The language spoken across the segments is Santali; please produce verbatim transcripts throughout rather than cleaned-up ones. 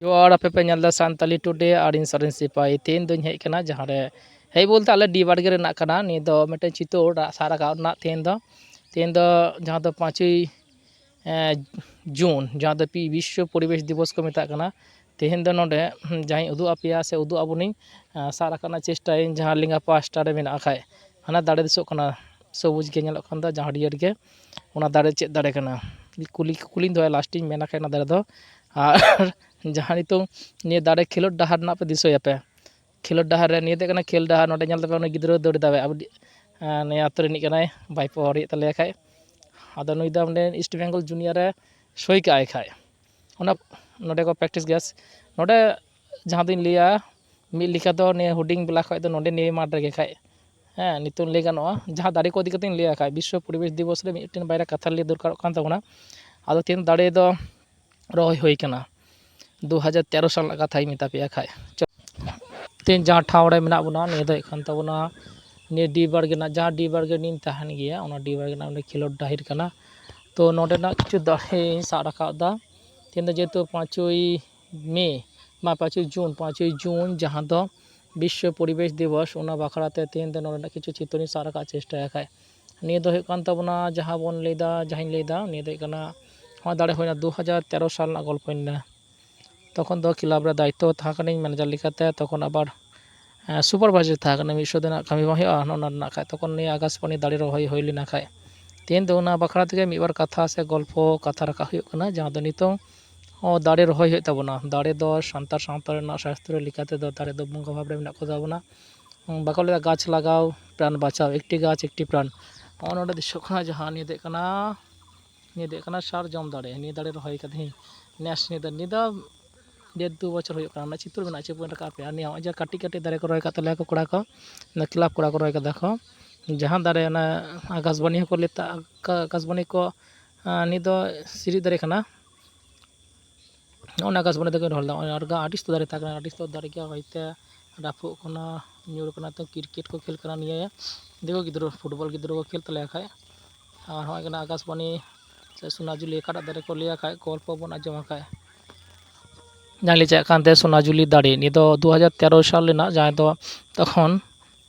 ᱡᱚᱦᱟᱨ, ᱟᱯᱮ ᱯᱮ ᱧᱮᱞ ᱮᱫᱟ ᱥᱟᱱᱛᱟᱞᱤ ᱴᱩᱰᱮ ᱟᱨ ᱤᱧ ᱥᱚᱨᱮᱱ ᱥᱤᱯᱟᱦᱤ᱾ ᱛᱮᱦᱮᱧ ᱫᱚᱧ ᱦᱮᱡ ᱟᱠᱟᱱᱟ ᱡᱟᱦᱟᱸ ᱨᱮ, ᱦᱮᱡ ᱵᱚᱞᱛᱮ ᱟᱞᱮ ᱰᱤ ᱵᱟᱲᱜᱮ ᱨᱮᱱᱟᱜ ᱠᱟᱱᱟ᱾ ᱱᱤᱭᱟᱹ ᱫᱚ ᱢᱤᱫᱴᱮᱱ ᱪᱤᱛᱟᱹᱨ ᱚᱲᱟᱜ ᱥᱟᱵ ᱨᱟᱠᱟᱵ ᱨᱮᱱᱟᱜ ᱛᱮᱦᱮᱧ ᱫᱚ, ᱛᱮᱦᱮᱧ ᱫᱚ ᱡᱟᱦᱟᱸ ᱫᱚ ᱯᱟᱸᱪᱚᱭ, ᱮᱸ, ᱡᱩᱱ, ᱡᱟᱦᱟᱸ ᱫᱚ ᱯᱤ-, ᱵᱤᱥᱥᱚ ᱯᱚᱨᱤᱵᱮᱥ ᱫᱤᱵᱚᱥ ᱠᱚ ᱢᱮᱛᱟᱜ ᱠᱟᱱᱟ᱾ ᱛᱮᱦᱮᱧ ᱫᱚ ᱱᱚᱰᱮ, ᱦᱩᱸ, ᱡᱟᱦᱟᱸᱧ ᱩᱫᱩᱜ ᱟᱯᱮᱭᱟ ᱥᱮ ᱩᱫᱩᱜ ᱟᱵᱚᱱᱤᱧ, ᱮᱸ, ᱥᱟᱵ ᱨᱟᱠᱟᱵ ᱨᱮᱱᱟᱜ ᱪᱮᱥᱴᱟᱭᱟᱹᱧ ᱡᱟᱦᱟᱸ ᱞᱮᱸᱜᱟ ᱯᱟᱦᱴᱟ ᱨᱮ ᱢᱮᱱᱟᱜ ᱠᱷᱟᱡ, ᱦᱟᱱᱟ ᱫᱟᱨᱮ ᱫᱤᱥᱚᱜ ᱠᱟᱱᱟ, ᱥᱚᱵᱩᱡᱽ ᱜᱮ ᱧᱮᱞᱚᱜ ᱠᱟᱱ ᱫᱚ, ᱡᱟᱦᱟᱸ ᱦᱟᱹᱨᱭᱟᱹᱲ ᱜᱮ, ᱚᱱᱟ ᱫᱟᱨᱮ ᱪᱮᱫ ᱫᱟᱨᱮ ᱠᱟᱱᱟ? ᱠᱩᱞᱤ, ᱠᱩᱞᱤᱧ ᱫᱚᱦᱚᱭᱟ, ᱞᱟᱥᱴᱤᱧ ᱢᱮᱱᱟ ᱠᱷᱟᱡ ᱚᱱᱟ ᱫᱟᱨᱮ ᱫᱚ᱾ ᱟᱨ ᱡᱟᱦᱟᱸ ᱱᱤᱛᱚᱝ ᱱᱤᱭᱟᱹ ᱫᱟᱨᱮ ᱠᱷᱮᱞᱳᱰ ᱰᱟᱦᱟᱨ ᱨᱮᱱᱟᱜ ᱯᱮ ᱫᱤᱥᱟᱹᱭᱟᱯᱮ, ᱠᱷᱮᱞᱳᱰ ᱰᱟᱦᱟᱨ ᱨᱮ ᱱᱤᱭᱟᱹ ᱫᱚ ᱠᱟᱱᱟ ᱠᱷᱮᱞ ᱰᱟᱦᱟᱨ, ᱱᱚᱰᱮ ᱧᱮᱞ ᱛᱟᱯᱮ ᱩᱱᱤ ᱜᱤᱫᱽᱨᱟᱹ ᱫᱟᱹᱲ ᱫᱟᱣᱮ, ᱟᱵᱚ ᱰᱤ-, ᱮᱸ, ᱱᱤᱭᱟᱹ ᱟᱹᱛᱩ ᱨᱤᱱᱤᱡ ᱠᱟᱱᱟᱭ, ᱵᱟᱭ ᱯᱚᱦᱚᱨᱤᱭᱮᱫ ᱛᱟᱞᱮᱭᱟ ᱠᱷᱟᱡ᱾ ᱟᱫᱚ ᱱᱩᱭ ᱫᱚ ᱚᱸᱰᱮ ᱤᱥᱴ ᱵᱮᱝᱜᱚᱞ ᱡᱩᱱᱤᱭᱟᱨ ᱨᱮ ᱥᱳᱭ ᱠᱟᱜᱼᱟᱭ ᱠᱷᱟᱡ᱾ ᱚᱱᱟ, ᱱᱚᱰᱮ ᱠᱚ ᱯᱨᱮᱠᱴᱤᱥ ᱜᱮᱭᱟ᱾ ᱱᱚᱰᱮ ᱡᱟᱦᱟᱸ ᱫᱚᱧ ᱞᱟᱹᱭᱟ, ᱢᱤᱫ ᱞᱮᱠᱟ ᱫᱚ ᱱᱤᱭᱟᱹ ᱦᱩᱰᱤᱧ ᱵᱮᱞᱟ ᱠᱷᱚᱡ ᱫᱚ ᱱᱚᱰᱮ ᱱᱤᱭᱟᱹ ᱢᱟᱴᱷ ᱨᱮᱜᱮ ᱠᱷᱟᱡ, ᱦᱮᱸ, ᱱᱤᱛᱚᱝ ᱞᱟᱹᱭ ᱜᱟᱱᱚᱜᱼᱟ, ᱡᱟᱦᱟᱸ ᱫᱟᱨᱮ ᱠᱚ ᱤᱫᱤ ᱠᱟᱛᱮᱧ ᱞᱟᱹᱭᱟ ᱠᱷᱟᱡ, ᱵᱤᱥᱥᱚ ᱯᱚᱨᱤᱵᱮᱥ ᱫᱤᱵᱚᱥ ᱨᱮ ᱢᱤᱫᱴᱮᱱ ᱵᱟᱨᱭᱟ ᱠᱟᱛᱷᱟ ᱞᱟᱹᱭ ᱫᱚᱨᱠᱟᱨᱚᱜ ᱠᱟᱱ ᱛᱟᱵᱚᱱᱟ᱾ ᱟᱫᱚ ᱛᱤᱱ ᱫᱟᱨᱮ ᱫᱚ ᱨᱚᱦᱚᱭ ᱦᱩᱭ ᱠᱟᱱᱟ ᱫᱩ ᱦᱟᱡᱟᱨ ᱛᱮᱨᱚ ᱥᱟᱞ ᱨᱮᱱᱟᱜ ᱠᱟᱛᱷᱟᱧ ᱢᱮᱛᱟ ᱯᱮᱭᱟ ᱠᱷᱟᱡ᱾ ᱛᱮᱦᱮᱧ ᱡᱟᱦᱟᱸ ᱴᱷᱟᱶ ᱨᱮ ᱢᱮᱱᱟᱜ ᱵᱚᱱᱟ, ᱱᱤᱭᱟᱹ ᱫᱚ ᱦᱩᱭᱩᱜ ᱠᱟᱱ ᱛᱟᱵᱚᱱᱟ, ᱱᱤᱭᱟᱹ ᱰᱤ ᱵᱟᱲᱜᱮ ᱨᱮᱱᱟᱜ, ᱡᱟᱦᱟᱸ ᱰᱤ ᱵᱟᱲᱜᱮ ᱨᱮᱞᱤᱧ ᱛᱟᱦᱮᱱ ᱜᱮᱭᱟ, ᱚᱱᱟ ᱰᱤ ᱵᱟᱲᱜᱮ ᱨᱮᱱᱟᱜ ᱚᱸᱰᱮ ᱠᱷᱮᱞᱳᱰ ᱰᱟᱹᱦᱤ ᱠᱟᱱᱟ᱾ ᱛᱚ ᱱᱚᱰᱮᱱᱟᱜ ᱠᱤᱪᱷᱩ ᱫᱟᱨᱮᱧ ᱥᱟᱵ ᱨᱟᱠᱟᱵ ᱮᱫᱟ᱾ ᱛᱮᱦᱮᱧ ᱫᱚ ᱡᱮᱦᱮᱛᱩ ᱯᱟᱸᱪᱚᱭ ᱢᱮ, ᱢᱟ ᱯᱟᱸᱪᱚᱭ ᱡᱩᱱ, ᱯᱟᱸᱪᱚᱭ ᱡᱩᱱ ᱡᱟᱦᱟᱸ ᱫᱚ ᱵᱤᱥᱥᱚ ᱯᱚᱨᱤᱵᱮᱥ ᱫᱤᱵᱚᱥ, ᱚᱱᱟ ᱵᱟᱠᱷᱨᱟ ᱛᱮ ᱛᱮᱦᱮᱧ ᱫᱚ ᱱᱚᱰᱮᱱᱟᱜ ᱠᱤᱪᱷᱩ ᱪᱤᱛᱟᱹᱨᱤᱧ ᱥᱟᱵ ᱨᱟᱠᱟᱵ ᱪᱮᱥᱴᱟᱭᱟ ᱠᱷᱟᱡ᱾ ᱱᱤᱭᱟᱹ ᱫᱚ ᱦᱩᱭᱩᱜ ᱠᱟᱱ ᱛᱟᱵᱚᱱᱟ, ᱡᱟᱦᱟᱸ ᱵᱚᱱ ᱞᱟᱹᱭᱫᱟ, ᱡᱟᱦᱟᱸᱧ ᱞᱟᱹᱭᱫᱟ, ᱱᱤᱭᱟᱹ ᱫᱚ ᱦᱩᱭᱩᱜ ᱠᱟᱱᱟ, ᱦᱚᱸ, ᱫᱟᱲᱮ ᱦᱩᱭᱱᱟ ᱫᱩ ᱦᱟᱡᱟᱨ ᱛᱮᱨᱚ ᱥᱟᱞ ᱨᱮᱱᱟᱜ ᱜᱚᱞᱯᱚᱧ ᱞᱟᱹᱭᱟ᱾ ᱛᱚᱠᱷᱚᱱ ᱫᱚ ᱠᱞᱟᱵᱽ ᱨᱮ ᱫᱟᱭᱤᱛᱛᱚ ᱛᱟᱦᱮᱸ ᱠᱟᱹᱱᱟᱹᱧ ᱢᱮᱱᱮᱡᱟᱨ ᱞᱮᱠᱟᱛᱮ, ᱛᱚᱠᱷᱚᱱ ᱟᱵᱟᱨ, ᱮᱸ, ᱥᱩᱯᱟᱨᱵᱷᱟᱭᱡᱟᱨ ᱛᱟᱦᱮᱸ ᱠᱟᱹᱱᱟᱹᱧ, ᱢᱤᱫ ᱥᱚ ᱫᱤᱱᱟᱜ ᱠᱟᱹᱢᱤ ᱵᱟᱝ ᱦᱩᱭᱩᱜᱼᱟ, ᱚᱱᱟ ᱨᱮᱱᱟᱜ ᱠᱷᱟᱡ᱾ ᱛᱚᱠᱷᱚᱱ ᱱᱤᱭᱟᱹ ᱟᱠᱟᱥᱵᱟণᱤ ᱫᱟᱲᱮ ᱨᱚᱦᱚᱭ ᱦᱩᱭ ᱞᱮᱱᱟ ᱠᱷᱟᱡ᱾ ᱛᱮᱦᱮᱧ ᱫᱚ ᱚᱱᱟ ᱵᱟᱠᱷᱨᱟ ᱛᱮᱜᱮ ᱢᱤᱫ ᱵᱟᱨ ᱠᱟᱛᱷᱟ ᱥᱮ ᱜᱚᱞᱯᱚ ᱠᱟᱛᱷᱟ ᱨᱟᱠᱟᱵ ᱦᱩᱭᱩᱜ ᱠᱟᱱᱟ, ᱡᱟᱦᱟᱸ ᱫᱚ ᱱᱤᱛᱚᱝ ᱦᱚᱸ ᱫᱟᱲᱮ ᱨᱚᱦᱚᱭ ᱦᱩᱭᱩᱜ ᱛᱟᱵᱚᱱᱟ᱾ ᱫᱟᱲᱮ ᱫᱚ ᱥᱟᱱᱛᱟᱲ ᱥᱟᱶᱛᱟ ᱨᱮᱱᱟᱜ ᱥᱟᱥᱛᱨᱚ ᱞᱮᱠᱟ ᱛᱮᱫᱚ ᱫᱟᱲᱮ ᱫᱚ ᱵᱚᱸᱜᱟ ᱵᱷᱟᱵᱽ ᱨᱮ ᱢᱮᱱᱟᱜ ᱠᱚ ᱛᱟᱵᱚᱱᱟ᱾ ᱵᱟᱠᱚ ᱞᱟᱹᱭᱫᱟ ᱜᱟᱪᱷ ᱞᱟᱜᱟᱣ ᱯᱨᱟᱱ ᱵᱟᱪᱟᱣ, ᱮᱠᱴᱤ ᱜᱟᱪᱷ ᱮᱠᱴᱤ ᱯᱨᱟᱱ᱾ ᱦᱚᱸᱜᱼᱚ ᱱᱚᱰᱮ ᱫᱤᱥᱟᱹᱜ ᱠᱟᱱᱟ ᱡᱟᱦᱟᱸ ᱱᱤᱭᱟᱹ ᱫᱚ ᱦᱩᱭᱩᱜ ᱠᱟᱱᱟ, ᱱᱤᱭᱟᱹ ᱫᱚ ᱦᱩᱭᱩᱜ ᱠᱟᱱᱟ ᱥᱟᱨᱡᱚᱢ ᱫᱟᱨᱮ᱾ ᱱᱤᱭᱟᱹ ᱫᱟᱨᱮ ᱨᱚᱦᱚᱭ ᱠᱟᱹᱫᱟᱹᱧ ᱱᱮᱥ, ᱱᱤᱭᱟᱹ ᱫᱚ, ᱱᱤᱭᱟᱹ ᱫᱚ ᱰᱮᱲ ᱫᱩ ᱵᱚᱪᱷᱚᱨ ᱦᱩᱭᱩᱜ ᱠᱟᱱᱟ᱾ ᱚᱱᱟ ᱪᱤᱛᱟᱹᱨ ᱢᱮᱱᱟᱜᱼᱟ, ᱪᱮᱫ ᱵᱚᱱ ᱨᱟᱠᱟᱵ ᱯᱮᱭᱟ᱾ ᱱᱤᱭᱟᱹ ᱱᱚᱜᱼᱚᱭ ᱡᱮ ᱠᱟᱹᱴᱤᱡ ᱠᱟᱹᱴᱤᱡ ᱫᱟᱨᱮ ᱠᱚ ᱨᱚᱦᱚᱭ ᱠᱟᱜ ᱛᱟᱞᱮᱭᱟ ᱠᱚ ᱠᱚᱲᱟ ᱠᱚ, ᱠᱞᱟᱵᱽ ᱠᱚᱲᱟ ᱠᱚ ᱨᱚᱦᱚᱭ ᱠᱟᱫᱟ ᱠᱚ᱾ ᱡᱟᱦᱟᱸ ᱫᱟᱨᱮ ᱚᱱᱟ ᱟᱠᱟᱥᱵᱟᱱᱤ ᱦᱚᱸᱠᱚ ᱞᱮᱛᱟᱜ, ᱟᱠᱟᱥᱵᱟᱱᱤ ᱠᱚ, ᱟᱸ, ᱱᱤᱭᱟᱹ ᱫᱚ ᱥᱤᱨᱤᱡ ᱫᱟᱨᱮ ᱠᱟᱱᱟ᱾ ᱚᱱᱟ ᱟᱠᱟᱥᱵᱟᱱᱤ ᱫᱚᱠᱚ ᱨᱚᱦᱚᱭ ᱞᱮᱫᱟ᱾ ᱚᱱᱟ ᱟᱨ ᱟᱹᱰᱤ ᱩᱥᱛᱟᱹ ᱫᱟᱨᱮ ᱛᱟᱦᱮᱸ ᱠᱟᱱᱟ, ᱟᱹᱰᱤ ᱩᱥᱛᱟᱹ ᱫᱟᱨᱮ ᱜᱮ ᱦᱚᱭᱛᱮ ᱨᱟᱹᱯᱩᱫ ᱠᱟᱱᱟ, ᱧᱩᱨ ᱠᱟᱱᱟ᱾ ᱛᱚ ᱠᱨᱤᱠᱮᱴ ᱠᱚ ᱠᱷᱮᱞ ᱠᱟᱱᱟ ᱱᱤᱭᱟᱹ, ᱫᱤᱠᱩ ᱜᱤᱫᱽᱨᱟᱹ ᱯᱷᱩᱴᱵᱚᱞ ᱜᱤᱫᱽᱨᱟᱹ ᱠᱚ ᱠᱷᱮᱞ ᱛᱟᱞᱮᱭᱟ ᱠᱷᱟᱡ᱾ ᱟᱨ ᱦᱚᱸᱜᱼᱚᱭ ᱠᱟᱱᱟ ᱟᱠᱟᱥᱵᱟᱱᱤ ᱥᱮ ᱥᱳᱱᱟᱡᱷᱩᱨᱤ, ᱚᱠᱟᱴᱟᱜ ᱫᱟᱨᱮ ᱠᱚ ᱞᱟᱹᱭᱟ ᱠᱷᱟᱡ, ᱜᱚᱞᱯᱚ ᱵᱚᱱ ᱟᱸᱡᱚᱢᱟ ᱠᱷᱟᱡ᱾ ᱡᱟᱦᱟᱸ ᱞᱤᱧ ᱪᱟᱞᱟᱜ ᱠᱟᱱ ᱛᱟᱦᱮᱸ ᱥᱳᱱᱟᱡᱩᱞᱤ ᱫᱟᱲᱮ, ᱱᱤᱭᱟᱹ ᱫᱚ ᱫᱩ ᱦᱟᱡᱟᱨ ᱛᱮᱨᱚ ᱥᱟᱞ ᱨᱮᱱᱟᱜ, ᱡᱟᱦᱟᱸᱭ ᱫᱚ ᱛᱚᱠᱷᱚᱱ,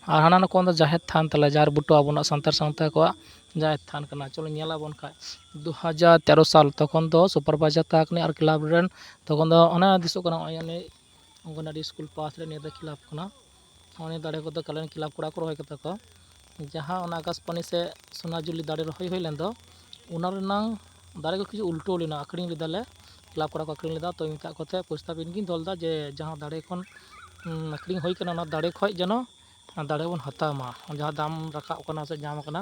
ᱟᱨ ᱦᱟᱱᱟ ᱱᱚᱣᱟ ᱠᱚ ᱫᱚ ᱡᱟᱦᱮᱨ ᱛᱷᱟᱱ ᱛᱟᱞᱮ, ᱡᱟᱦᱮᱨ ᱵᱩᱴᱟᱹ ᱟᱵᱚᱱᱟᱜ ᱥᱟᱱᱛᱟᱲ ᱥᱟᱶᱛᱟ ᱠᱚᱣᱟᱜ ᱡᱟᱦᱮᱨ ᱛᱷᱟᱱ ᱠᱟᱱᱟ᱾ ᱪᱚᱞᱚ ᱧᱮᱞ ᱟᱵᱚᱱ ᱠᱷᱟᱡ, ᱫᱩ ᱦᱟᱡᱟᱨ ᱛᱮᱨᱚ ᱥᱟᱞ, ᱛᱚᱠᱷᱚᱱ ᱫᱚ ᱥᱩᱯᱟᱨᱵᱷᱟᱭᱡᱟᱨ ᱛᱟᱦᱮᱸ ᱠᱟᱱᱟ ᱟᱨ ᱠᱞᱟᱵᱽ ᱨᱮᱱ, ᱛᱚᱠᱷᱚᱱ ᱫᱚ ᱚᱱᱟ ᱫᱤᱥᱟᱹᱜ ᱠᱟᱱᱟ, ᱱᱚᱜᱼᱚᱭ ᱱᱤᱭᱟᱹ ᱚᱝᱜᱚᱱᱣᱟᱲᱤ ᱥᱠᱩᱞ ᱯᱟᱥ ᱨᱮ ᱱᱤᱭᱟᱹ ᱫᱚ ᱠᱞᱟᱵᱽ ᱠᱟᱱᱟ᱾ ᱱᱚᱜᱼᱚᱭ ᱱᱤᱭᱟᱹ ᱫᱟᱲᱮ ᱠᱚᱫᱚ ᱠᱟᱞᱮᱱ ᱠᱞᱟᱵᱽ ᱠᱚᱲᱟ ᱠᱚ ᱨᱚᱦᱚᱭ ᱠᱟᱫᱟ ᱠᱚ, ᱡᱟᱦᱟᱸ ᱚᱱᱟ ᱟᱠᱟᱥᱵᱟᱱᱤ ᱥᱮ ᱥᱳᱱᱟᱡᱩᱞᱤ ᱫᱟᱲᱮ ᱨᱚᱦᱚᱭ ᱦᱩᱭ ᱞᱮᱱ ᱫᱚ, ᱚᱱᱟ ᱨᱮᱱᱟᱝ ᱫᱟᱲᱮ ᱠᱚ ᱠᱤᱪᱷᱩ ᱩᱞᱴᱟᱹᱣ ᱞᱮᱱᱟ, ᱟᱹᱠᱷᱨᱤᱧ ᱞᱮᱫᱟ ᱞᱮ, ᱠᱞᱟᱵᱽ ᱠᱚᱲᱟ ᱠᱚ ᱟᱹᱠᱷᱨᱤᱧ ᱞᱮᱫᱟ᱾ ᱛᱚ ᱢᱮᱛᱟᱜ ᱠᱚᱛᱮ ᱯᱚᱭᱥᱟ ᱵᱤᱱ ᱜᱤᱧ ᱫᱚᱦᱚ ᱞᱮᱫᱟ, ᱡᱮ ᱡᱟᱦᱟᱸ ᱫᱟᱲᱮ ᱠᱷᱚᱱ, ᱩᱸ, ᱟᱹᱠᱷᱨᱤᱧ ᱦᱩᱭ ᱠᱟᱱᱟ, ᱚᱱᱟ ᱫᱟᱲᱮ ᱠᱷᱚᱡ ᱡᱮᱱᱚ ᱚᱱᱟ ᱫᱟᱲᱮ ᱵᱚᱱ ᱦᱟᱛᱟᱣ ᱢᱟ, ᱡᱟᱦᱟᱸ ᱫᱟᱢ ᱨᱟᱠᱟᱵ ᱠᱟᱱᱟ ᱥᱮ ᱧᱟᱢ ᱠᱟᱱᱟ᱾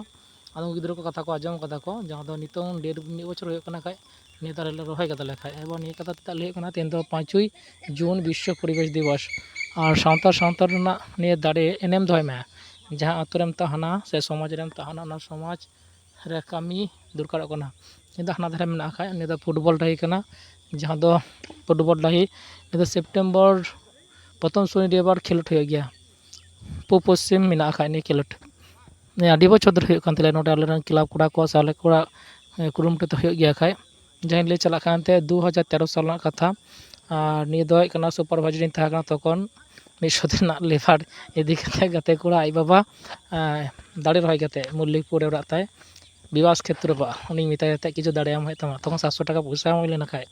ᱟᱫᱚ ᱜᱤᱫᱽᱨᱟᱹ ᱠᱚ ᱠᱟᱛᱷᱟ ᱠᱚ ᱟᱸᱡᱚᱢ ᱠᱟᱫᱟ ᱠᱚ, ᱡᱟᱦᱟᱸ ᱫᱚ ᱱᱤᱛᱚᱝ ᱰᱮᱲ ᱢᱤᱫ ᱵᱚᱪᱷᱚᱨ ᱦᱩᱭᱩᱜ ᱠᱟᱱᱟ ᱠᱷᱟᱡ, ᱱᱤᱭᱟᱹ ᱫᱟᱨᱮ ᱞᱮ ᱨᱚᱦᱚᱭ ᱠᱟᱫᱟ ᱞᱮ ᱠᱷᱟᱡ᱾ ᱮᱵᱚᱝ ᱱᱤᱭᱟᱹ ᱠᱟᱛᱷᱟ ᱛᱮ ᱞᱟᱹᱭ ᱦᱩᱭᱩᱜ ᱠᱟᱱᱟ, ᱛᱮᱦᱮᱧ ᱫᱚ ᱯᱟᱸᱪᱚᱭ ᱡᱩᱱ ᱵᱤᱥᱥᱚ ᱯᱚᱨᱤᱵᱮᱥ ᱫᱤᱵᱚᱥ, ᱟᱨ ᱥᱟᱶᱛᱟ ᱥᱟᱶᱛᱟ ᱨᱮᱱᱟᱜ ᱱᱤᱭᱟᱹ ᱫᱟᱲᱮ ᱮᱱᱮᱢ ᱫᱚᱦᱚᱭ ᱢᱮ᱾ ᱡᱟᱦᱟᱸ ᱟᱛᱳ ᱨᱮᱢ ᱛᱟᱦᱮᱱᱟ ᱥᱮ ᱥᱚᱢᱟᱡᱽ ᱨᱮᱢ ᱛᱟᱦᱮᱱᱟ, ᱚᱱᱟ ᱥᱚᱢᱟᱡᱽ ᱨᱮ ᱠᱟᱹᱢᱤ ᱫᱚᱨᱠᱟᱨᱚᱜ ᱠᱟᱱᱟ᱾ ᱱᱤᱭᱟᱹ ᱫᱚ ᱦᱟᱱᱟ ᱫᱷᱟᱨᱮ ᱢᱮᱱᱟᱜ ᱠᱷᱟᱡ, ᱱᱤᱭᱟᱹ ᱫᱚ ᱯᱷᱩᱴᱵᱚᱞ ᱰᱟᱹᱦᱤ ᱠᱟᱱᱟ, ᱡᱟᱦᱟᱸ ᱫᱚ ᱯᱷᱩᱴᱵᱚᱞ ᱰᱟᱹᱦᱤ, ᱱᱤᱭᱟᱹ ᱫᱚ ᱥᱮᱯᱴᱮᱢᱵᱚᱨ ᱯᱨᱚᱛᱷᱚᱢ ᱥᱚᱱᱤ ᱨᱚᱵᱤᱵᱟᱨ ᱠᱷᱮᱞᱳᱰ ᱦᱩᱭᱩᱜ ᱜᱮᱭᱟ᱾ ᱯᱩ ᱯᱚᱥᱪᱤᱢ ᱢᱮᱱᱟᱜ ᱠᱷᱟᱡ ᱱᱤᱭᱟᱹ ᱠᱷᱮᱞᱳᱰ᱾ ᱱᱤᱭᱟᱹ ᱟᱹᱰᱤ ᱵᱚᱪᱷᱚᱨ ᱫᱷᱚᱨᱮ ᱦᱩᱭᱩᱜ ᱠᱟᱱ ᱛᱟᱞᱮᱭᱟ, ᱱᱚᱰᱮ ᱟᱞᱮ ᱨᱮᱱ ᱠᱞᱟᱵᱽ ᱠᱚᱲᱟ ᱠᱚ ᱥᱮ ᱟᱞᱮ ᱠᱚᱲᱟ, ᱮ, ᱠᱩᱨᱩᱢᱩᱴᱩ ᱛᱮ ᱦᱩᱭᱩᱜ ᱜᱮᱭᱟ ᱠᱷᱟᱡ᱾ ᱡᱟᱦᱟᱸᱧ ᱞᱟᱹᱭ ᱪᱟᱞᱟᱜ ᱠᱟᱱ ᱛᱟᱦᱮᱸ ᱫᱩ ᱦᱟᱡᱟᱨ ᱛᱮᱨᱚ ᱥᱟᱞ ᱨᱮᱱᱟᱜ ᱠᱟᱛᱷᱟ, ᱟᱨ ᱱᱤᱭᱟᱹ ᱫᱚ ᱦᱩᱭᱩᱜ ᱠᱟᱱᱟ ᱥᱩᱯᱟᱨᱵᱷᱟᱭᱡᱟᱨᱤᱧ ᱛᱟᱦᱮᱸ ᱠᱟᱱᱟ ᱛᱚᱠᱷᱚᱱ, ᱢᱤᱫ ᱥᱚ ᱫᱤᱱ ᱨᱮᱱᱟᱜ ᱞᱮᱵᱟᱨ ᱤᱫᱤ ᱠᱟᱛᱮ ᱜᱟᱛᱮ ᱠᱚᱲᱟ ᱟᱡ ᱵᱟᱵᱟ, ᱮ, ᱫᱟᱲᱮ ᱨᱚᱦᱚᱭ ᱠᱟᱛᱮ ᱢᱚᱞᱞᱤᱠᱯᱩᱨ ᱨᱮ ᱚᱲᱟᱜ ᱛᱟᱭ, ᱵᱤᱵᱟᱥ ᱠᱷᱮᱛᱨᱚ ᱵᱟ, ᱩᱱᱤᱧ ᱢᱮᱛᱟᱭᱟ ᱛᱮ ᱠᱤᱪᱷᱩ ᱫᱟᱲᱮ ᱮᱢ ᱦᱩᱭᱩᱜ ᱛᱟᱢᱟ, ᱛᱚᱠᱷᱚᱱ ᱥᱟᱛᱥᱚ ᱴᱟᱠᱟ ᱯᱚᱭᱥᱟ ᱦᱚᱸ ᱦᱩᱭ ᱞᱮᱱᱟ ᱠᱷᱟᱡ᱾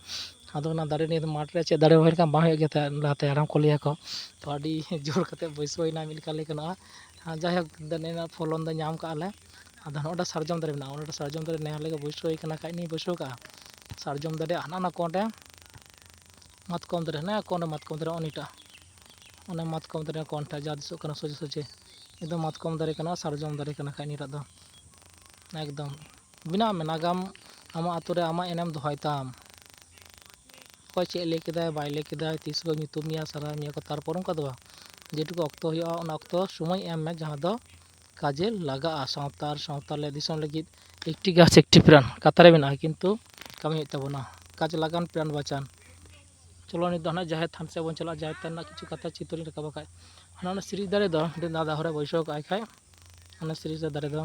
ᱟᱫᱚ ᱚᱱᱟ ᱫᱟᱨᱮ ᱱᱤᱭᱟᱹ ᱢᱟᱴᱷ ᱨᱮ ᱪᱮᱫ ᱫᱟᱨᱮ ᱨᱚᱦᱚᱭ ᱞᱮᱠᱷᱟᱱ ᱵᱟᱝ ᱦᱩᱭᱩᱜ ᱜᱮᱭᱟ ᱛᱟᱦᱮᱸᱫ ᱞᱟᱦᱟᱛᱮ ᱦᱟᱲᱟᱢ ᱠᱚ ᱞᱟᱹᱭᱟ ᱠᱚ᱾ ᱛᱚ ᱟᱹᱰᱤ ᱡᱳᱨ ᱠᱟᱛᱮ ᱵᱟᱹᱭᱥᱟᱹᱣ ᱮᱱᱟ ᱢᱤᱫ ᱞᱮᱠᱟ ᱞᱟᱹᱭ ᱜᱟᱱᱚᱜᱼᱟ᱾ ᱟᱨ ᱡᱟᱭᱦᱳᱠ, ᱫᱮᱱ ᱚᱱᱟ ᱯᱷᱚᱞᱚᱱ ᱫᱚ ᱧᱟᱢ ᱠᱟᱜᱼᱟ ᱞᱮ᱾ ᱟᱫᱚ ᱱᱚᱜᱼᱚᱭ ᱥᱟᱨᱡᱚᱢ ᱫᱟᱨᱮ ᱢᱮᱱᱟᱜᱼᱟ, ᱚᱱᱟ ᱥᱟᱨᱡᱚᱢ ᱫᱟᱨᱮ ᱱᱮ ᱦᱚᱲ ᱞᱮ ᱵᱟᱹᱭᱥᱟᱹᱣ ᱠᱟᱱᱟ ᱠᱷᱟᱡ, ᱱᱤᱭᱟᱹ ᱵᱟᱹᱭᱥᱟᱹᱣ ᱠᱟᱜᱼᱟ᱾ ᱥᱟᱨᱡᱚᱢ ᱫᱟᱨᱮ ᱦᱟᱱᱟ ᱱᱟ ᱠᱚᱸᱰᱮ ᱢᱟᱛᱠᱚᱢ ᱫᱟᱨᱮ, ᱦᱟᱱᱟ ᱠᱚᱸᱰᱮ ᱢᱟᱛᱠᱚᱢ ᱫᱟᱨᱮ, ᱱᱚᱜᱼᱚ ᱱᱤᱭᱟᱹᱴᱟᱜ, ᱚᱱᱮ ᱢᱟᱛᱠᱚᱢ ᱫᱟᱨᱮ ᱠᱚᱸᱰ ᱴᱟᱜ ᱡᱟ ᱫᱤᱥᱟᱹᱜ ᱠᱟᱱᱟ ᱥᱚᱡᱷᱮ ᱥᱚᱡᱷᱮ, ᱱᱤᱭᱟᱹ ᱫᱚ ᱢᱟᱛᱠᱚᱢ ᱫᱟᱨᱮ ᱠᱟᱱᱟ, ᱥᱟᱨᱡᱚᱢ ᱫᱟᱨᱮ ᱠᱟᱱᱟ ᱠᱷᱟᱡ ᱱᱤᱭᱟᱹᱴᱟᱜ ᱫᱚ᱾ ᱮᱠᱫᱚᱢ ᱵᱮᱱᱟᱜ ᱢᱮ, ᱱᱟᱜᱟᱢ ᱟᱢᱟᱜ ᱟᱛᱳ ᱨᱮ ᱟᱢᱟᱜ ᱮᱱᱮᱢ ᱫᱚᱦᱚᱭ ᱛᱟᱢ᱾ ᱚᱠᱚᱭ ᱪᱮᱫ ᱞᱟᱹᱭ ᱠᱮᱫᱟᱭ ᱵᱟᱭ ᱞᱟᱹᱭ ᱠᱮᱫᱟᱭ, ᱛᱤᱥ ᱠᱚ ᱧᱩᱛᱩᱢ ᱢᱮᱭᱟ, ᱥᱟᱨᱦᱟᱣ ᱢᱮᱭᱟ ᱠᱚ, ᱛᱟᱨᱯᱚᱨ ᱚᱱᱠᱟ ᱫᱚ ᱵᱟᱝ᱾ ᱡᱮᱴᱩᱠᱩ ᱚᱠᱛᱚ ᱦᱩᱭᱩᱜᱼᱟ, ᱚᱱᱟ ᱚᱠᱛᱚ ᱥᱚᱢᱚᱭ ᱮᱢ ᱢᱮ, ᱡᱟᱦᱟᱸ ᱫᱚ ᱠᱟᱡᱮ ᱞᱟᱜᱟᱜᱼᱟ᱾ ᱥᱟᱶᱛᱟ ᱟᱨ ᱥᱟᱶᱛᱟ ᱞᱟᱹᱜᱤᱫ ᱫᱤᱥᱚᱢ ᱞᱟᱹᱜᱤᱫ ᱮᱠᱴᱤ ᱜᱟᱪᱷ ᱮᱠᱴᱤ ᱯᱨᱟᱱ ᱠᱟᱛᱷᱟ ᱨᱮ ᱢᱮᱱᱟᱜᱼᱟ, ᱠᱤᱱᱛᱩ ᱠᱟᱹᱢᱤ ᱦᱩᱭᱩᱜ ᱛᱟᱵᱚᱱᱟ᱾ ᱠᱟᱡᱽ ᱞᱟᱜᱟᱱ ᱯᱨᱟᱱ ᱵᱟᱪᱟᱱ᱾ ᱪᱚᱞᱚ, ᱱᱤᱛ ᱫᱚ ᱦᱟᱱᱟ ᱡᱟᱦᱮᱨ ᱛᱷᱟᱱ ᱥᱮᱫ ᱵᱚᱱ ᱪᱟᱞᱟᱜᱼᱟ᱾ ᱡᱟᱦᱮᱨ ᱛᱷᱟᱱ ᱨᱮᱱᱟᱜ ᱠᱤᱪᱷᱩ ᱠᱟᱛᱷᱟ ᱪᱤᱛᱟᱹᱨ ᱤᱧ ᱨᱟᱠᱟᱵ ᱟᱠᱟᱫ᱾ ᱦᱟᱱᱟ ᱚᱱᱟ ᱥᱤᱨᱤᱡ ᱫᱟᱨᱮ ᱫᱚ ᱢᱤᱫᱴᱮᱱ ᱫᱟᱫᱟ ᱦᱚᱲᱮ ᱵᱟᱹᱭᱥᱟᱹᱣ ᱟᱠᱟᱫ ᱠᱷᱟᱡ, ᱚᱱᱟ ᱥᱤᱨᱤᱡ ᱫᱟᱨᱮ ᱫᱚ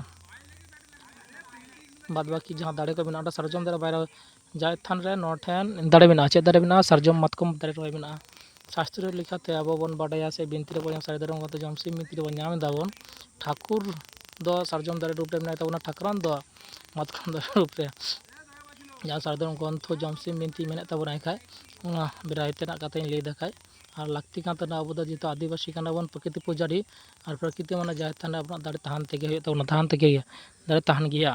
ᱵᱟᱫ ᱵᱟᱹᱠᱤ ᱡᱟᱦᱟᱸ ᱫᱟᱨᱮ ᱠᱚ ᱢᱮᱱᱟᱜᱼᱟ, ᱚᱸᱰᱮ ᱥᱟᱨᱡᱚᱢ ᱫᱟᱨᱮ ᱵᱟᱭᱨᱮ ᱡᱟᱦᱮᱨ ᱛᱷᱟᱱ ᱨᱮ ᱱᱚᱣᱟ ᱴᱷᱮᱱ ᱫᱟᱨᱮ ᱢᱮᱱᱟᱜᱼᱟ᱾ ᱪᱮᱫ ᱫᱟᱨᱮ ᱢᱮᱱᱟᱜᱼᱟ? ᱥᱟᱨᱡᱚᱢ ᱢᱟᱛᱠᱚᱢ ᱫᱟᱨᱮ ᱨᱚᱦᱚᱭ ᱢᱮᱱᱟᱜᱼᱟ᱾ ᱥᱟᱥᱛᱨᱚ ᱞᱮᱠᱟᱛᱮ ᱟᱵᱚ ᱵᱚᱱ ᱵᱟᱰᱟᱭᱟ ᱥᱮ ᱵᱤᱱᱛᱤ ᱨᱮᱵᱚᱱ ᱧᱟᱢ, ᱥᱟᱹᱨᱤ ᱫᱷᱚᱨᱚᱢ ᱜᱨᱚᱱᱛᱷᱚ ᱡᱚᱢᱥᱤᱢ ᱵᱤᱱᱛᱤ ᱨᱮᱵᱚᱱ ᱧᱟᱢ ᱮᱫᱟ ᱵᱚᱱ, ᱴᱷᱟᱹᱠᱩᱨ ᱫᱚ ᱥᱟᱨᱡᱚᱢ ᱫᱟᱨᱮ ᱨᱩᱯ ᱨᱮ ᱢᱮᱱᱟᱭ ᱛᱟᱵᱚᱱᱟ, ᱴᱷᱟᱹᱠᱨᱟᱱ ᱫᱚ ᱢᱟᱛᱠᱚᱢ ᱫᱟᱨᱮ ᱨᱩᱯ ᱨᱮ᱾ ᱡᱟᱦᱟᱸ ᱥᱟᱹᱨᱤ ᱫᱷᱚᱨᱚᱢ ᱜᱨᱚᱱᱛᱷᱚ ᱡᱚᱢᱥᱤᱢ ᱵᱤᱱᱛᱤ ᱢᱮᱱᱮᱫ ᱛᱟᱵᱚᱱᱟᱭ ᱠᱷᱟᱡ, ᱚᱱᱟ ᱵᱮᱲᱟᱭ ᱛᱮᱱᱟᱜ ᱠᱟᱛᱷᱟᱧ ᱞᱟᱹᱭ ᱫᱟ ᱠᱷᱟᱡ, ᱟᱨ ᱞᱟᱹᱠᱛᱤ ᱠᱟᱱ ᱛᱟᱵᱚᱱᱟ᱾ ᱟᱵᱚ ᱫᱚ ᱡᱮᱦᱮᱛᱩ ᱟᱫᱤᱵᱟᱥᱤ ᱠᱟᱱᱟ ᱵᱚᱱ, ᱯᱨᱚᱠᱨᱤᱛᱤ ᱯᱩᱡᱟᱨᱤ, ᱟᱨ ᱯᱨᱚᱠᱨᱤᱛᱤ ᱢᱟᱱᱮ ᱡᱟᱦᱮᱨ ᱛᱷᱟᱱ ᱨᱮ ᱟᱵᱚᱱᱟᱜ ᱫᱟᱨᱮ ᱛᱟᱦᱮᱱ ᱛᱮᱜᱮ ᱦᱩᱭᱩᱜ ᱛᱟᱵᱚᱱᱟ, ᱛᱟᱦᱮᱱ ᱛᱮᱜᱮ ᱦᱩᱭᱩᱜᱼᱟ᱾ ᱫᱟᱨᱮ ᱛᱟᱦᱮᱱ ᱜᱮᱭᱟ᱾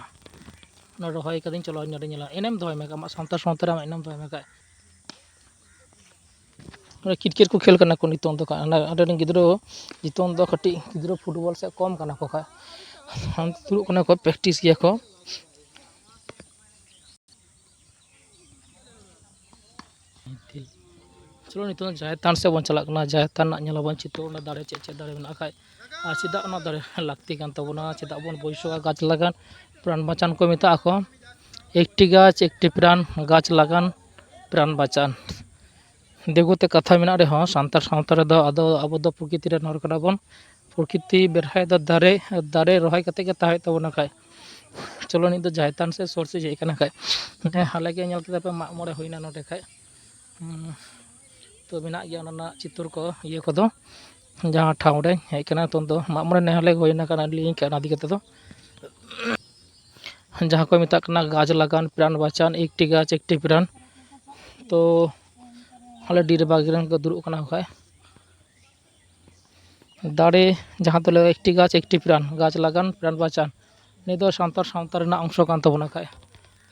ᱱᱚᱰᱮ ᱨᱚᱦᱚᱭ ᱠᱟᱫᱟᱹᱧ, ᱪᱚᱞᱚ ᱱᱚᱰᱮ ᱧᱮᱞᱟ᱾ ᱮᱱᱮᱢ ᱫᱚᱦᱚᱭ ᱢᱮ, ᱟᱢᱟᱜ ᱥᱟᱱᱛᱟᱲ ᱥᱟᱶᱛᱟ ᱨᱮ ᱟᱢᱟᱜ ᱮᱱᱮᱢ ᱫᱚᱦᱚᱭ ᱢᱮ ᱠᱷᱟᱡ᱾ ᱱᱚᱰᱮ ᱠᱨᱤᱠᱮᱴ ᱠᱚ ᱠᱷᱮᱞ ᱠᱟᱱᱟ ᱠᱚ ᱱᱤᱛᱚᱝ ᱫᱚ ᱠᱷᱟᱡ᱾ ᱚᱸᱰᱮ ᱨᱮᱱ ᱜᱤᱫᱽᱨᱟᱹ, ᱱᱤᱛᱚᱝ ᱫᱚ ᱠᱟᱹᱴᱤᱡ ᱜᱤᱫᱽᱨᱟᱹ ᱯᱷᱩᱴᱵᱚᱞ ᱥᱮᱫ ᱠᱚᱢ ᱠᱟᱱᱟ ᱠᱚ ᱠᱷᱟᱡ᱾ ᱫᱩᱲᱩᱵ ᱠᱟᱱᱟ ᱠᱚ, ᱯᱨᱮᱠᱴᱤᱥ ᱜᱮᱭᱟ ᱠᱚ᱾ ᱪᱚᱞᱚ, ᱱᱤᱛᱚᱝ ᱡᱟᱦᱮᱨ ᱛᱷᱟᱱ ᱥᱮᱫ ᱵᱚᱱ ᱪᱟᱞᱟᱜ ᱠᱟᱱᱟ᱾ ᱡᱟᱦᱮᱨ ᱛᱷᱟᱱ ᱨᱮᱱᱟᱜ ᱧᱮᱞ ᱟᱵᱚᱱ ᱪᱤᱛᱟᱹᱨ, ᱚᱱᱟ ᱫᱟᱨᱮ ᱪᱮᱫ ᱪᱮᱫ ᱫᱟᱨᱮ ᱢᱮᱱᱟᱜ ᱠᱷᱟᱡ, ᱟᱨ ᱪᱮᱫᱟᱜ ᱚᱱᱟ ᱫᱟᱨᱮ ᱞᱟᱹᱠᱛᱤ ᱠᱟᱱ ᱛᱟᱵᱚᱱᱟ, ᱪᱮᱫᱟᱜ ᱵᱚᱱ ᱵᱟᱹᱭᱥᱟᱹᱣᱟ᱾ ᱜᱟᱪᱷ ᱞᱟᱜᱟᱱ ᱯᱨᱟᱱ ᱵᱟᱪᱟᱱ ᱠᱚ ᱢᱮᱛᱟᱜ ᱟᱠᱚ᱾ ᱮᱠᱴᱤ ᱜᱟᱪᱷ ᱮᱠᱴᱤ ᱯᱨᱟᱱ, ᱜᱟᱪᱷ ᱞᱟᱜᱟᱱ ᱯᱨᱟᱱ ᱵᱟᱪᱟᱱ᱾ ᱫᱤᱠᱩ ᱛᱮ ᱠᱟᱛᱷᱟ ᱢᱮᱱᱟᱜ ᱨᱮᱦᱚᱸ, ᱥᱟᱱᱛᱟᱲ ᱥᱟᱶᱛᱟ ᱨᱮᱫᱚ ᱟᱫᱚ ᱟᱵᱚ ᱫᱚ ᱯᱨᱚᱠᱤᱛᱤ ᱨᱮᱱ ᱦᱚᱲ ᱠᱟᱱᱟ ᱵᱚᱱ᱾ ᱯᱨᱚᱠᱤᱛᱤ ᱵᱮᱲᱦᱟᱭ ᱫᱚ ᱫᱟᱨᱮ, ᱫᱟᱨᱮ ᱨᱚᱦᱚᱭ ᱠᱟᱛᱮ ᱜᱮ ᱛᱟᱦᱮᱸ ᱦᱩᱭᱩᱜ ᱛᱟᱵᱚᱱᱟ ᱠᱷᱟᱡ᱾ ᱪᱚᱞᱚ, ᱱᱤᱛ ᱫᱚ ᱡᱟᱦᱮᱨ ᱛᱷᱟᱱ ᱥᱮᱫ ᱥᱚᱨ ᱥᱮᱫ ᱦᱮᱡ ᱠᱟᱱᱟ ᱠᱷᱟᱡ᱾ ᱦᱮᱸ, ᱦᱟᱞᱮ ᱜᱮ ᱧᱮᱞ ᱠᱮᱫᱟ ᱯᱮ, ᱢᱟᱜ ᱢᱚᱬᱮ ᱦᱩᱭᱱᱟ ᱱᱚᱰᱮ ᱠᱷᱟᱡ᱾ ᱦᱩᱸ, ᱛᱚ ᱢᱮᱱᱟᱜ ᱜᱮᱭᱟ ᱚᱱᱟ ᱨᱮᱱᱟᱜ ᱪᱤᱛᱟᱹᱨ ᱠᱚ, ᱤᱭᱟᱹ ᱠᱚᱫᱚ, ᱡᱟᱦᱟᱸ ᱴᱷᱟᱶ ᱨᱮ ᱦᱮᱡ ᱠᱟᱱᱟ᱾ ᱱᱤᱛᱚᱝ ᱫᱚ ᱢᱟᱜ ᱢᱚᱬᱮ ᱱᱮ ᱦᱟᱞᱮ ᱜᱮ ᱦᱩᱭᱱᱟ ᱠᱟᱱᱟ, ᱞᱤᱧ ᱠᱟᱱᱟ ᱤᱫᱤ ᱠᱟᱛᱮ ᱫᱚ᱾ ᱡᱟᱦᱟᱸ ᱠᱚ ᱢᱮᱛᱟᱜ ᱠᱟᱱᱟ ᱜᱟᱪᱷ ᱞᱟᱜᱟᱱ ᱯᱨᱟᱱ ᱵᱟᱪᱟᱱ, ᱮᱠᱴᱤ ᱜᱟᱪᱷ ᱮᱠᱴᱤ ᱯᱨᱟᱱ᱾ ᱛᱚ ᱟᱞᱮ ᱰᱤ ᱨᱮ ᱵᱟᱜᱽ ᱨᱮᱱ ᱠᱚ ᱫᱩᱲᱩᱵ ᱠᱟᱱᱟ ᱠᱷᱟᱡ᱾ ᱫᱟᱨᱮ ᱡᱟᱦᱟᱸ ᱫᱚ ᱞᱟᱹᱭ ᱮᱠᱴᱤ ᱜᱟᱪᱷ ᱮᱠᱴᱤ ᱯᱨᱟᱱ, ᱜᱟᱪᱷ ᱞᱟᱜᱟᱱ ᱯᱨᱟᱱ ᱵᱟᱪᱟᱱ᱾ ᱱᱤᱭᱟᱹ ᱫᱚ ᱥᱟᱱᱛᱟᱲ ᱥᱟᱶᱛᱟ ᱨᱮᱱᱟᱜ ᱚᱝᱥᱚ ᱠᱟᱱ ᱛᱟᱵᱚᱱᱟ ᱠᱷᱟᱡ᱾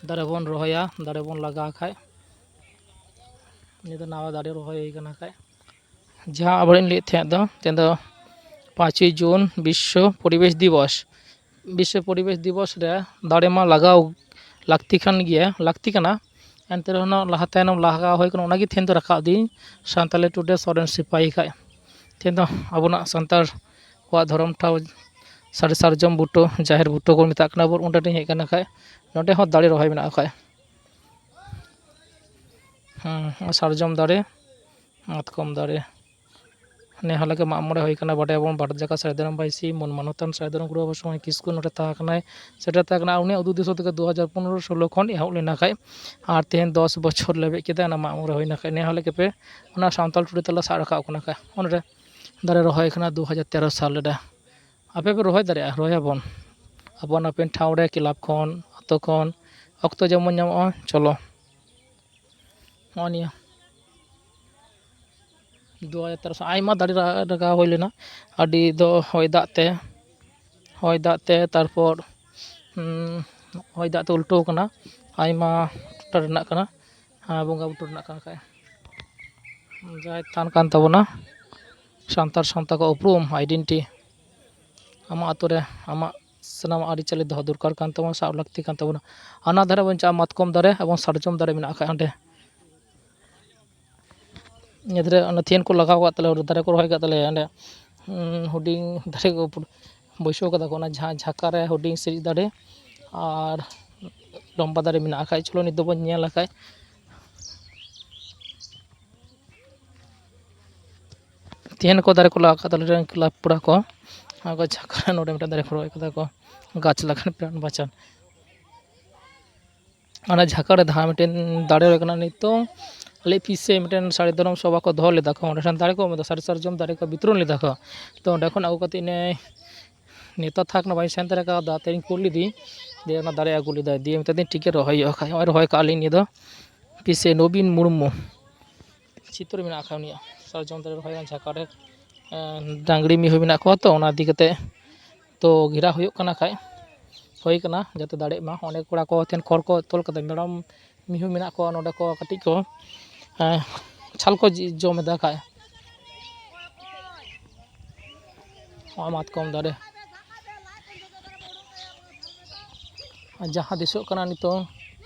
ᱫᱟᱨᱮ ᱵᱚᱱ ᱨᱚᱦᱚᱭᱟ, ᱫᱟᱨᱮ ᱵᱚᱱ ᱞᱟᱜᱟᱣ ᱠᱷᱟᱡ᱾ ᱱᱤᱭᱟᱹ ᱫᱚ ᱱᱟᱣᱟ ᱫᱟᱨᱮ ᱨᱚᱦᱚᱭ ᱦᱩᱭ ᱠᱟᱱᱟ ᱠᱷᱟᱡ᱾ ᱡᱟᱦᱟᱸ ᱟᱵᱚᱨᱮᱱ ᱞᱟᱹᱭᱮᱫ ᱛᱟᱦᱮᱸᱫ ᱫᱚ, ᱛᱮᱦᱮᱧ ᱫᱚ ᱯᱟᱸᱪᱚᱭ ᱡᱩᱱ ᱵᱤᱥᱥᱚ ᱯᱚᱨᱤᱵᱮᱥ ᱫᱤᱵᱚᱥ᱾ ᱵᱤᱥᱥᱚ ᱯᱚᱨᱤᱵᱮᱥ ᱫᱤᱵᱚᱥ ᱨᱮ ᱫᱟᱨᱮ ᱢᱟ ᱞᱟᱜᱟᱣ ᱞᱟᱹᱠᱛᱤ ᱠᱟᱱ ᱜᱮᱭᱟ, ᱞᱟᱹᱠᱛᱤ ᱠᱟᱱᱟ᱾ ᱮᱱᱛᱮ ᱨᱮᱦᱚᱸ ᱞᱟᱦᱟ ᱛᱟᱭᱱᱚᱢ ᱞᱟᱜᱟᱣ ᱦᱩᱭ ᱠᱟᱱᱟ, ᱚᱱᱟᱜᱮ ᱛᱮᱦᱮᱧ ᱫᱚ ᱨᱟᱠᱟᱵ ᱫᱤᱧ ᱥᱟᱱᱛᱟᱞᱤ ᱴᱩᱰᱮ ᱥᱚᱨᱮᱱ ᱥᱤᱯᱟᱦᱤ ᱠᱷᱟᱡ᱾ ᱛᱮᱦᱮᱧ ᱫᱚ ᱟᱵᱚᱱᱟᱜ ᱥᱟᱱᱛᱟᱲ ᱠᱚᱣᱟᱜ ᱫᱷᱚᱨᱚᱢ ᱴᱷᱟᱶ ᱥᱟᱹᱨᱤ ᱥᱟᱨᱡᱚᱢ ᱵᱩᱴᱟᱹ, ᱡᱟᱦᱮᱨ ᱵᱩᱴᱟᱹ ᱠᱚ ᱢᱮᱛᱟᱜ ᱠᱟᱱᱟ ᱵᱚᱱ, ᱚᱸᱰᱮ ᱞᱤᱧ ᱦᱮᱡ ᱠᱟᱱᱟ ᱠᱷᱟᱡ᱾ ᱱᱚᱸᱰᱮ ᱦᱚᱸ ᱫᱟᱨᱮ ᱨᱚᱦᱚᱭ ᱢᱮᱱᱟᱜᱼᱟ ᱠᱷᱟᱡ᱾ ᱦᱮᱸ, ᱥᱟᱨᱡᱚᱢ ᱫᱟᱨᱮ, ᱢᱟᱛᱠᱚᱢ ᱫᱟᱨᱮ᱾ ᱱᱮ ᱦᱟᱞᱮ ᱜᱮ ᱢᱟᱜ ᱢᱚᱬᱮ ᱦᱩᱭ ᱠᱟᱱᱟ, ᱵᱟᱰᱟᱭᱟᱵᱚᱱ ᱵᱟᱴ ᱡᱟᱠᱟ ᱥᱟᱹᱨᱤ ᱫᱷᱚᱨᱚᱢ ᱵᱟᱹᱭᱥᱤ ᱢᱟᱹᱱ ᱢᱟᱱᱚᱛᱟᱱ ᱥᱟᱹᱨᱤ ᱫᱷᱚᱨᱚᱢ ᱜᱩᱨᱩ ᱵᱟᱵᱟ ᱥᱚᱢᱟᱭ ᱠᱤᱥᱠᱩ ᱱᱚᱰᱮ ᱛᱟᱦᱮᱸ ᱠᱟᱱᱟᱭ, ᱥᱮᱴᱮᱨ ᱛᱟᱦᱮᱸ ᱠᱟᱱᱟ᱾ ᱩᱱᱤᱭᱟᱜ ᱩᱫᱩᱜ ᱫᱤᱥᱟᱹ ᱛᱮᱜᱮ ᱫᱩ ᱦᱟᱡᱟᱨ ᱯᱚᱱᱨᱚ ᱥᱳᱞᱳ ᱠᱷᱚᱱ ᱮᱦᱚᱵ ᱞᱮᱱᱟ ᱠᱷᱟᱡ, ᱟᱨ ᱛᱮᱦᱮᱧ ᱫᱚᱥ ᱵᱚᱪᱷᱚᱨ ᱞᱮᱵᱮᱫ ᱠᱮᱫᱟ ᱚᱱᱟ ᱢᱟᱜ ᱢᱚᱬᱮ ᱦᱩᱭᱱᱟ ᱠᱷᱟᱡ᱾ ᱱᱮ ᱦᱟᱞᱮ ᱜᱮᱯᱮ ᱚᱱᱟ ᱥᱟᱱᱛᱟᱲ ᱴᱩᱰᱩ ᱛᱟᱞᱟ ᱥᱟᱵ ᱨᱟᱠᱟᱵ ᱠᱟᱱᱟ ᱠᱷᱟᱡ᱾ ᱚᱱᱨᱮ ᱫᱟᱨᱮ ᱨᱚᱦᱚᱭ ᱠᱟᱱᱟ ᱫᱩ ᱦᱟᱡᱟᱨ ᱛᱮᱨᱚ ᱥᱟᱞ ᱨᱮ᱾ ᱟᱯᱮ ᱯᱮ ᱨᱚᱦᱚᱭ ᱫᱟᱲᱮᱭᱟᱜᱼᱟ, ᱨᱚᱦᱚᱭᱟᱵᱚᱱ᱾ ᱟᱯᱟᱱ ᱟᱹᱯᱤᱱ ᱴᱷᱟᱶ ᱨᱮ, ᱠᱞᱟᱵᱽ ᱠᱷᱚᱱ, ᱟᱛᱳ ᱠᱷᱚᱱ, ᱚᱠᱛᱚ ᱡᱮᱢᱚᱱ ᱧᱟᱢᱚᱜᱼᱟ, ᱪᱚᱞᱚ᱾ ᱱᱚᱜᱼᱚ ᱱᱤᱭᱟᱹ ᱫᱩ ᱦᱟᱡᱟᱨ ᱛᱮᱨᱚ ᱥᱟᱞ ᱟᱭᱢᱟ ᱫᱟᱨᱮ ᱨᱟ-, ᱨᱟᱜᱟᱣ ᱦᱩᱭ ᱞᱮᱱᱟ᱾ ᱟᱹᱰᱤ ᱫᱚ ᱦᱚᱭ ᱫᱟᱜ ᱛᱮ, ᱦᱚᱭ ᱫᱟᱜ ᱛᱮ, ᱛᱟᱨᱯᱚᱨ, ᱦᱩᱸ, ᱦᱚᱭ ᱫᱟᱜ ᱛᱮ ᱩᱞᱴᱟᱹᱣ ᱠᱟᱱᱟ᱾ ᱟᱭᱢᱟ ᱴᱚᱴᱷᱟ ᱨᱮᱱᱟᱜ ᱠᱟᱱᱟ᱾ ᱦᱮᱸ, ᱵᱚᱸᱜᱟ ᱵᱩᱴᱟᱹ ᱨᱮᱱᱟᱜ ᱠᱟᱱᱟ ᱠᱷᱟᱡ᱾ ᱡᱟᱦᱮᱨ ᱛᱷᱟᱱ ᱠᱟᱱ ᱛᱟᱵᱚᱱᱟ, ᱥᱟᱱᱛᱟᱲ ᱥᱟᱶᱛᱟ ᱠᱚ ᱩᱯᱨᱩᱢ, identity᱾ ᱟᱢᱟᱜ ᱟᱛᱳ ᱨᱮ ᱟᱢᱟᱜ ᱥᱟᱱᱟᱢᱟᱜ ᱟᱹᱨᱤᱪᱟᱹᱞᱤ ᱫᱚᱦᱚ ᱫᱚᱨᱠᱟᱨ ᱠᱟᱱ ᱛᱟᱵᱚᱱᱟ, ᱥᱟᱵ ᱞᱟᱹᱠᱛᱤ ᱠᱟᱱ ᱛᱟᱵᱚᱱᱟ᱾ ᱦᱟᱱᱟ ᱫᱷᱟᱨᱮ ᱵᱚᱱ ᱪᱟᱞᱟᱜᱼᱟ, ᱢᱟᱛᱠᱚᱢ ᱫᱟᱨᱮ ᱮᱵᱚᱝ ᱥᱟᱨᱡᱚᱢ ᱫᱟᱨᱮ ᱢᱮᱱᱟᱜ ᱟᱠᱟᱫ ᱚᱸᱰᱮ᱾ ᱱᱤᱭᱟᱹ ᱫᱷᱟᱨᱮ ᱚᱱᱟ ᱛᱷᱤᱭᱟᱱ ᱠᱚ ᱞᱟᱜᱟᱣ ᱟᱠᱟᱫ ᱛᱟᱞᱮᱭᱟ, ᱫᱟᱨᱮ ᱠᱚ ᱨᱚᱦᱚᱭ ᱟᱠᱟᱫ ᱛᱟᱞᱮᱭᱟ ᱚᱸᱰᱮ᱾ ᱦᱩᱸ, ᱦᱩᱰᱤᱧ ᱫᱟᱨᱮ ᱠᱚ ᱵᱟᱹᱭᱥᱟᱹᱣ ᱠᱟᱫᱟ ᱠᱚ, ᱚᱱᱟ ᱡᱟᱦᱟᱸ ᱡᱷᱟᱠᱟ ᱨᱮ ᱦᱩᱰᱤᱧ ᱥᱤᱨᱤᱡ ᱫᱟᱨᱮ ᱟᱨ ᱞᱚᱢᱵᱟ ᱫᱟᱨᱮ ᱢᱮᱱᱟᱜ ᱟᱠᱟᱫ᱾ ᱪᱚᱞᱚ, ᱱᱤᱛ ᱫᱚᱵᱚᱱ ᱧᱮᱞ ᱟᱠᱟᱫ᱾ ᱛᱮᱦᱮᱧ ᱠᱚ ᱫᱟᱨᱮ ᱠᱚ ᱞᱟᱜᱟᱣ ᱠᱟᱫ ᱛᱟᱞᱮ ᱨᱮᱱ ᱠᱞᱟᱵᱽ ᱠᱚᱲᱟ ᱠᱚ, ᱚᱱᱟ ᱠᱚ ᱡᱷᱟᱠᱟ ᱨᱮ ᱱᱚᱰᱮ ᱢᱤᱫᱴᱮᱱ ᱫᱟᱨᱮ ᱠᱚ ᱨᱚᱦᱚᱭ ᱠᱟᱫᱟ ᱠᱚ, ᱜᱟᱪᱷ ᱞᱟᱜᱟᱱ ᱯᱨᱟᱱ ᱵᱟᱪᱟᱱ᱾ ᱚᱱᱟ ᱡᱷᱟᱠᱟ ᱨᱮ ᱡᱟᱦᱟᱸ ᱢᱤᱫᱴᱮᱱ ᱫᱟᱨᱮ ᱨᱚᱦᱚᱭ ᱠᱟᱱᱟ, ᱱᱤᱛᱚᱝ ᱟᱞᱮ ᱚᱯᱷᱤᱥ ᱨᱮ ᱢᱤᱫᱴᱮᱱ ᱥᱟᱹᱨᱤ ᱫᱷᱚᱨᱚᱢ ᱥᱚᱵᱷᱟ ᱠᱚ ᱫᱚᱦᱚ ᱞᱮᱫᱟ ᱠᱚ, ᱚᱸᱰᱮ ᱴᱷᱮᱱ ᱫᱟᱨᱮ ᱠᱚ ᱮᱢ ᱮᱫᱟ, ᱥᱟᱹᱨᱤ ᱥᱟᱨᱡᱚᱢ ᱫᱟᱨᱮ ᱠᱚ ᱵᱤᱛᱚᱨᱚᱱ ᱞᱮᱫᱟ ᱠᱚ᱾ ᱛᱚ ᱚᱸᱰᱮ ᱠᱷᱚᱱ ᱟᱹᱜᱩ ᱠᱟᱛᱮ ᱤᱱᱟᱹ ᱱᱮᱛᱟ ᱛᱷᱟᱠ ᱨᱮᱱᱟᱜ ᱵᱟᱹᱧ ᱥᱮᱱ ᱫᱟᱲᱮ ᱠᱟᱣᱫᱟ, ᱛᱮᱧ ᱠᱩᱞ ᱞᱮᱫᱮ, ᱫᱤᱭᱮ ᱚᱱᱟ ᱫᱟᱨᱮ ᱟᱹᱜᱩ ᱞᱮᱫᱟᱭ, ᱫᱤᱭᱮ ᱢᱮᱛᱟᱫᱤᱧ ᱴᱷᱤᱠ ᱜᱮ ᱨᱚᱦᱚᱭ ᱦᱩᱭᱩᱜᱼᱟ ᱠᱷᱟᱡ᱾ ᱱᱚᱜᱼᱚᱭ ᱨᱚᱦᱚᱭ ᱠᱟᱜᱼᱟ ᱞᱤᱧ ᱱᱤᱭᱟᱹ ᱫᱚ, ᱯᱤᱥᱮ ᱱᱚᱵᱤᱱ ᱢᱩᱨᱢᱩ ᱪᱤᱛᱟᱹᱨ ᱢᱮᱱᱟᱜ ᱠᱷᱟᱡ ᱩᱱᱤᱭᱟᱜ ᱥᱟᱨᱡᱚᱢ ᱫᱟᱨᱮ ᱨᱚᱦᱚᱭ ᱡᱷᱟᱠᱟ ᱨᱮ, ᱮᱸ, ᱰᱟᱝᱨᱤ ᱢᱤᱦᱩ ᱢᱮᱱᱟᱜ ᱠᱚᱣᱟ ᱛᱚ, ᱚᱱᱟ ᱤᱫᱤ ᱠᱟᱛᱮ ᱛᱚ ᱜᱷᱮᱨᱟ ᱦᱩᱭᱩᱜ ᱠᱟᱱᱟ ᱠᱷᱟᱡ, ᱦᱩᱭ ᱠᱟᱱᱟ ᱡᱟᱛᱮ ᱫᱟᱲᱮᱜ ᱢᱟ᱾ ᱚᱸᱰᱮ ᱠᱚᱲᱟ ᱠᱚ ᱴᱷᱮᱱ ᱠᱷᱚᱲ ᱠᱚ ᱛᱚᱞ ᱠᱟᱫᱟ, ᱢᱮᱨᱚᱢ ᱢᱤᱦᱩ ᱢᱮᱱᱟᱜ ᱠᱚᱣᱟ ᱱᱚᱰᱮ ᱠᱚ ᱠᱟᱹᱴᱤᱡ ᱠᱚ, ᱮᱸ, ᱪᱷᱟᱞ ᱠᱚ ᱡᱤ-, ᱡᱚᱢ ᱮᱫᱟ ᱠᱷᱟᱡ᱾ ᱱᱚᱜᱼᱚᱭ ᱢᱟᱛᱠᱚᱢ ᱫᱟᱨᱮ, ᱟᱨ ᱡᱟᱦᱟᱸ ᱫᱤᱥᱟᱹᱜ ᱠᱟᱱᱟ ᱱᱤᱛᱚᱝ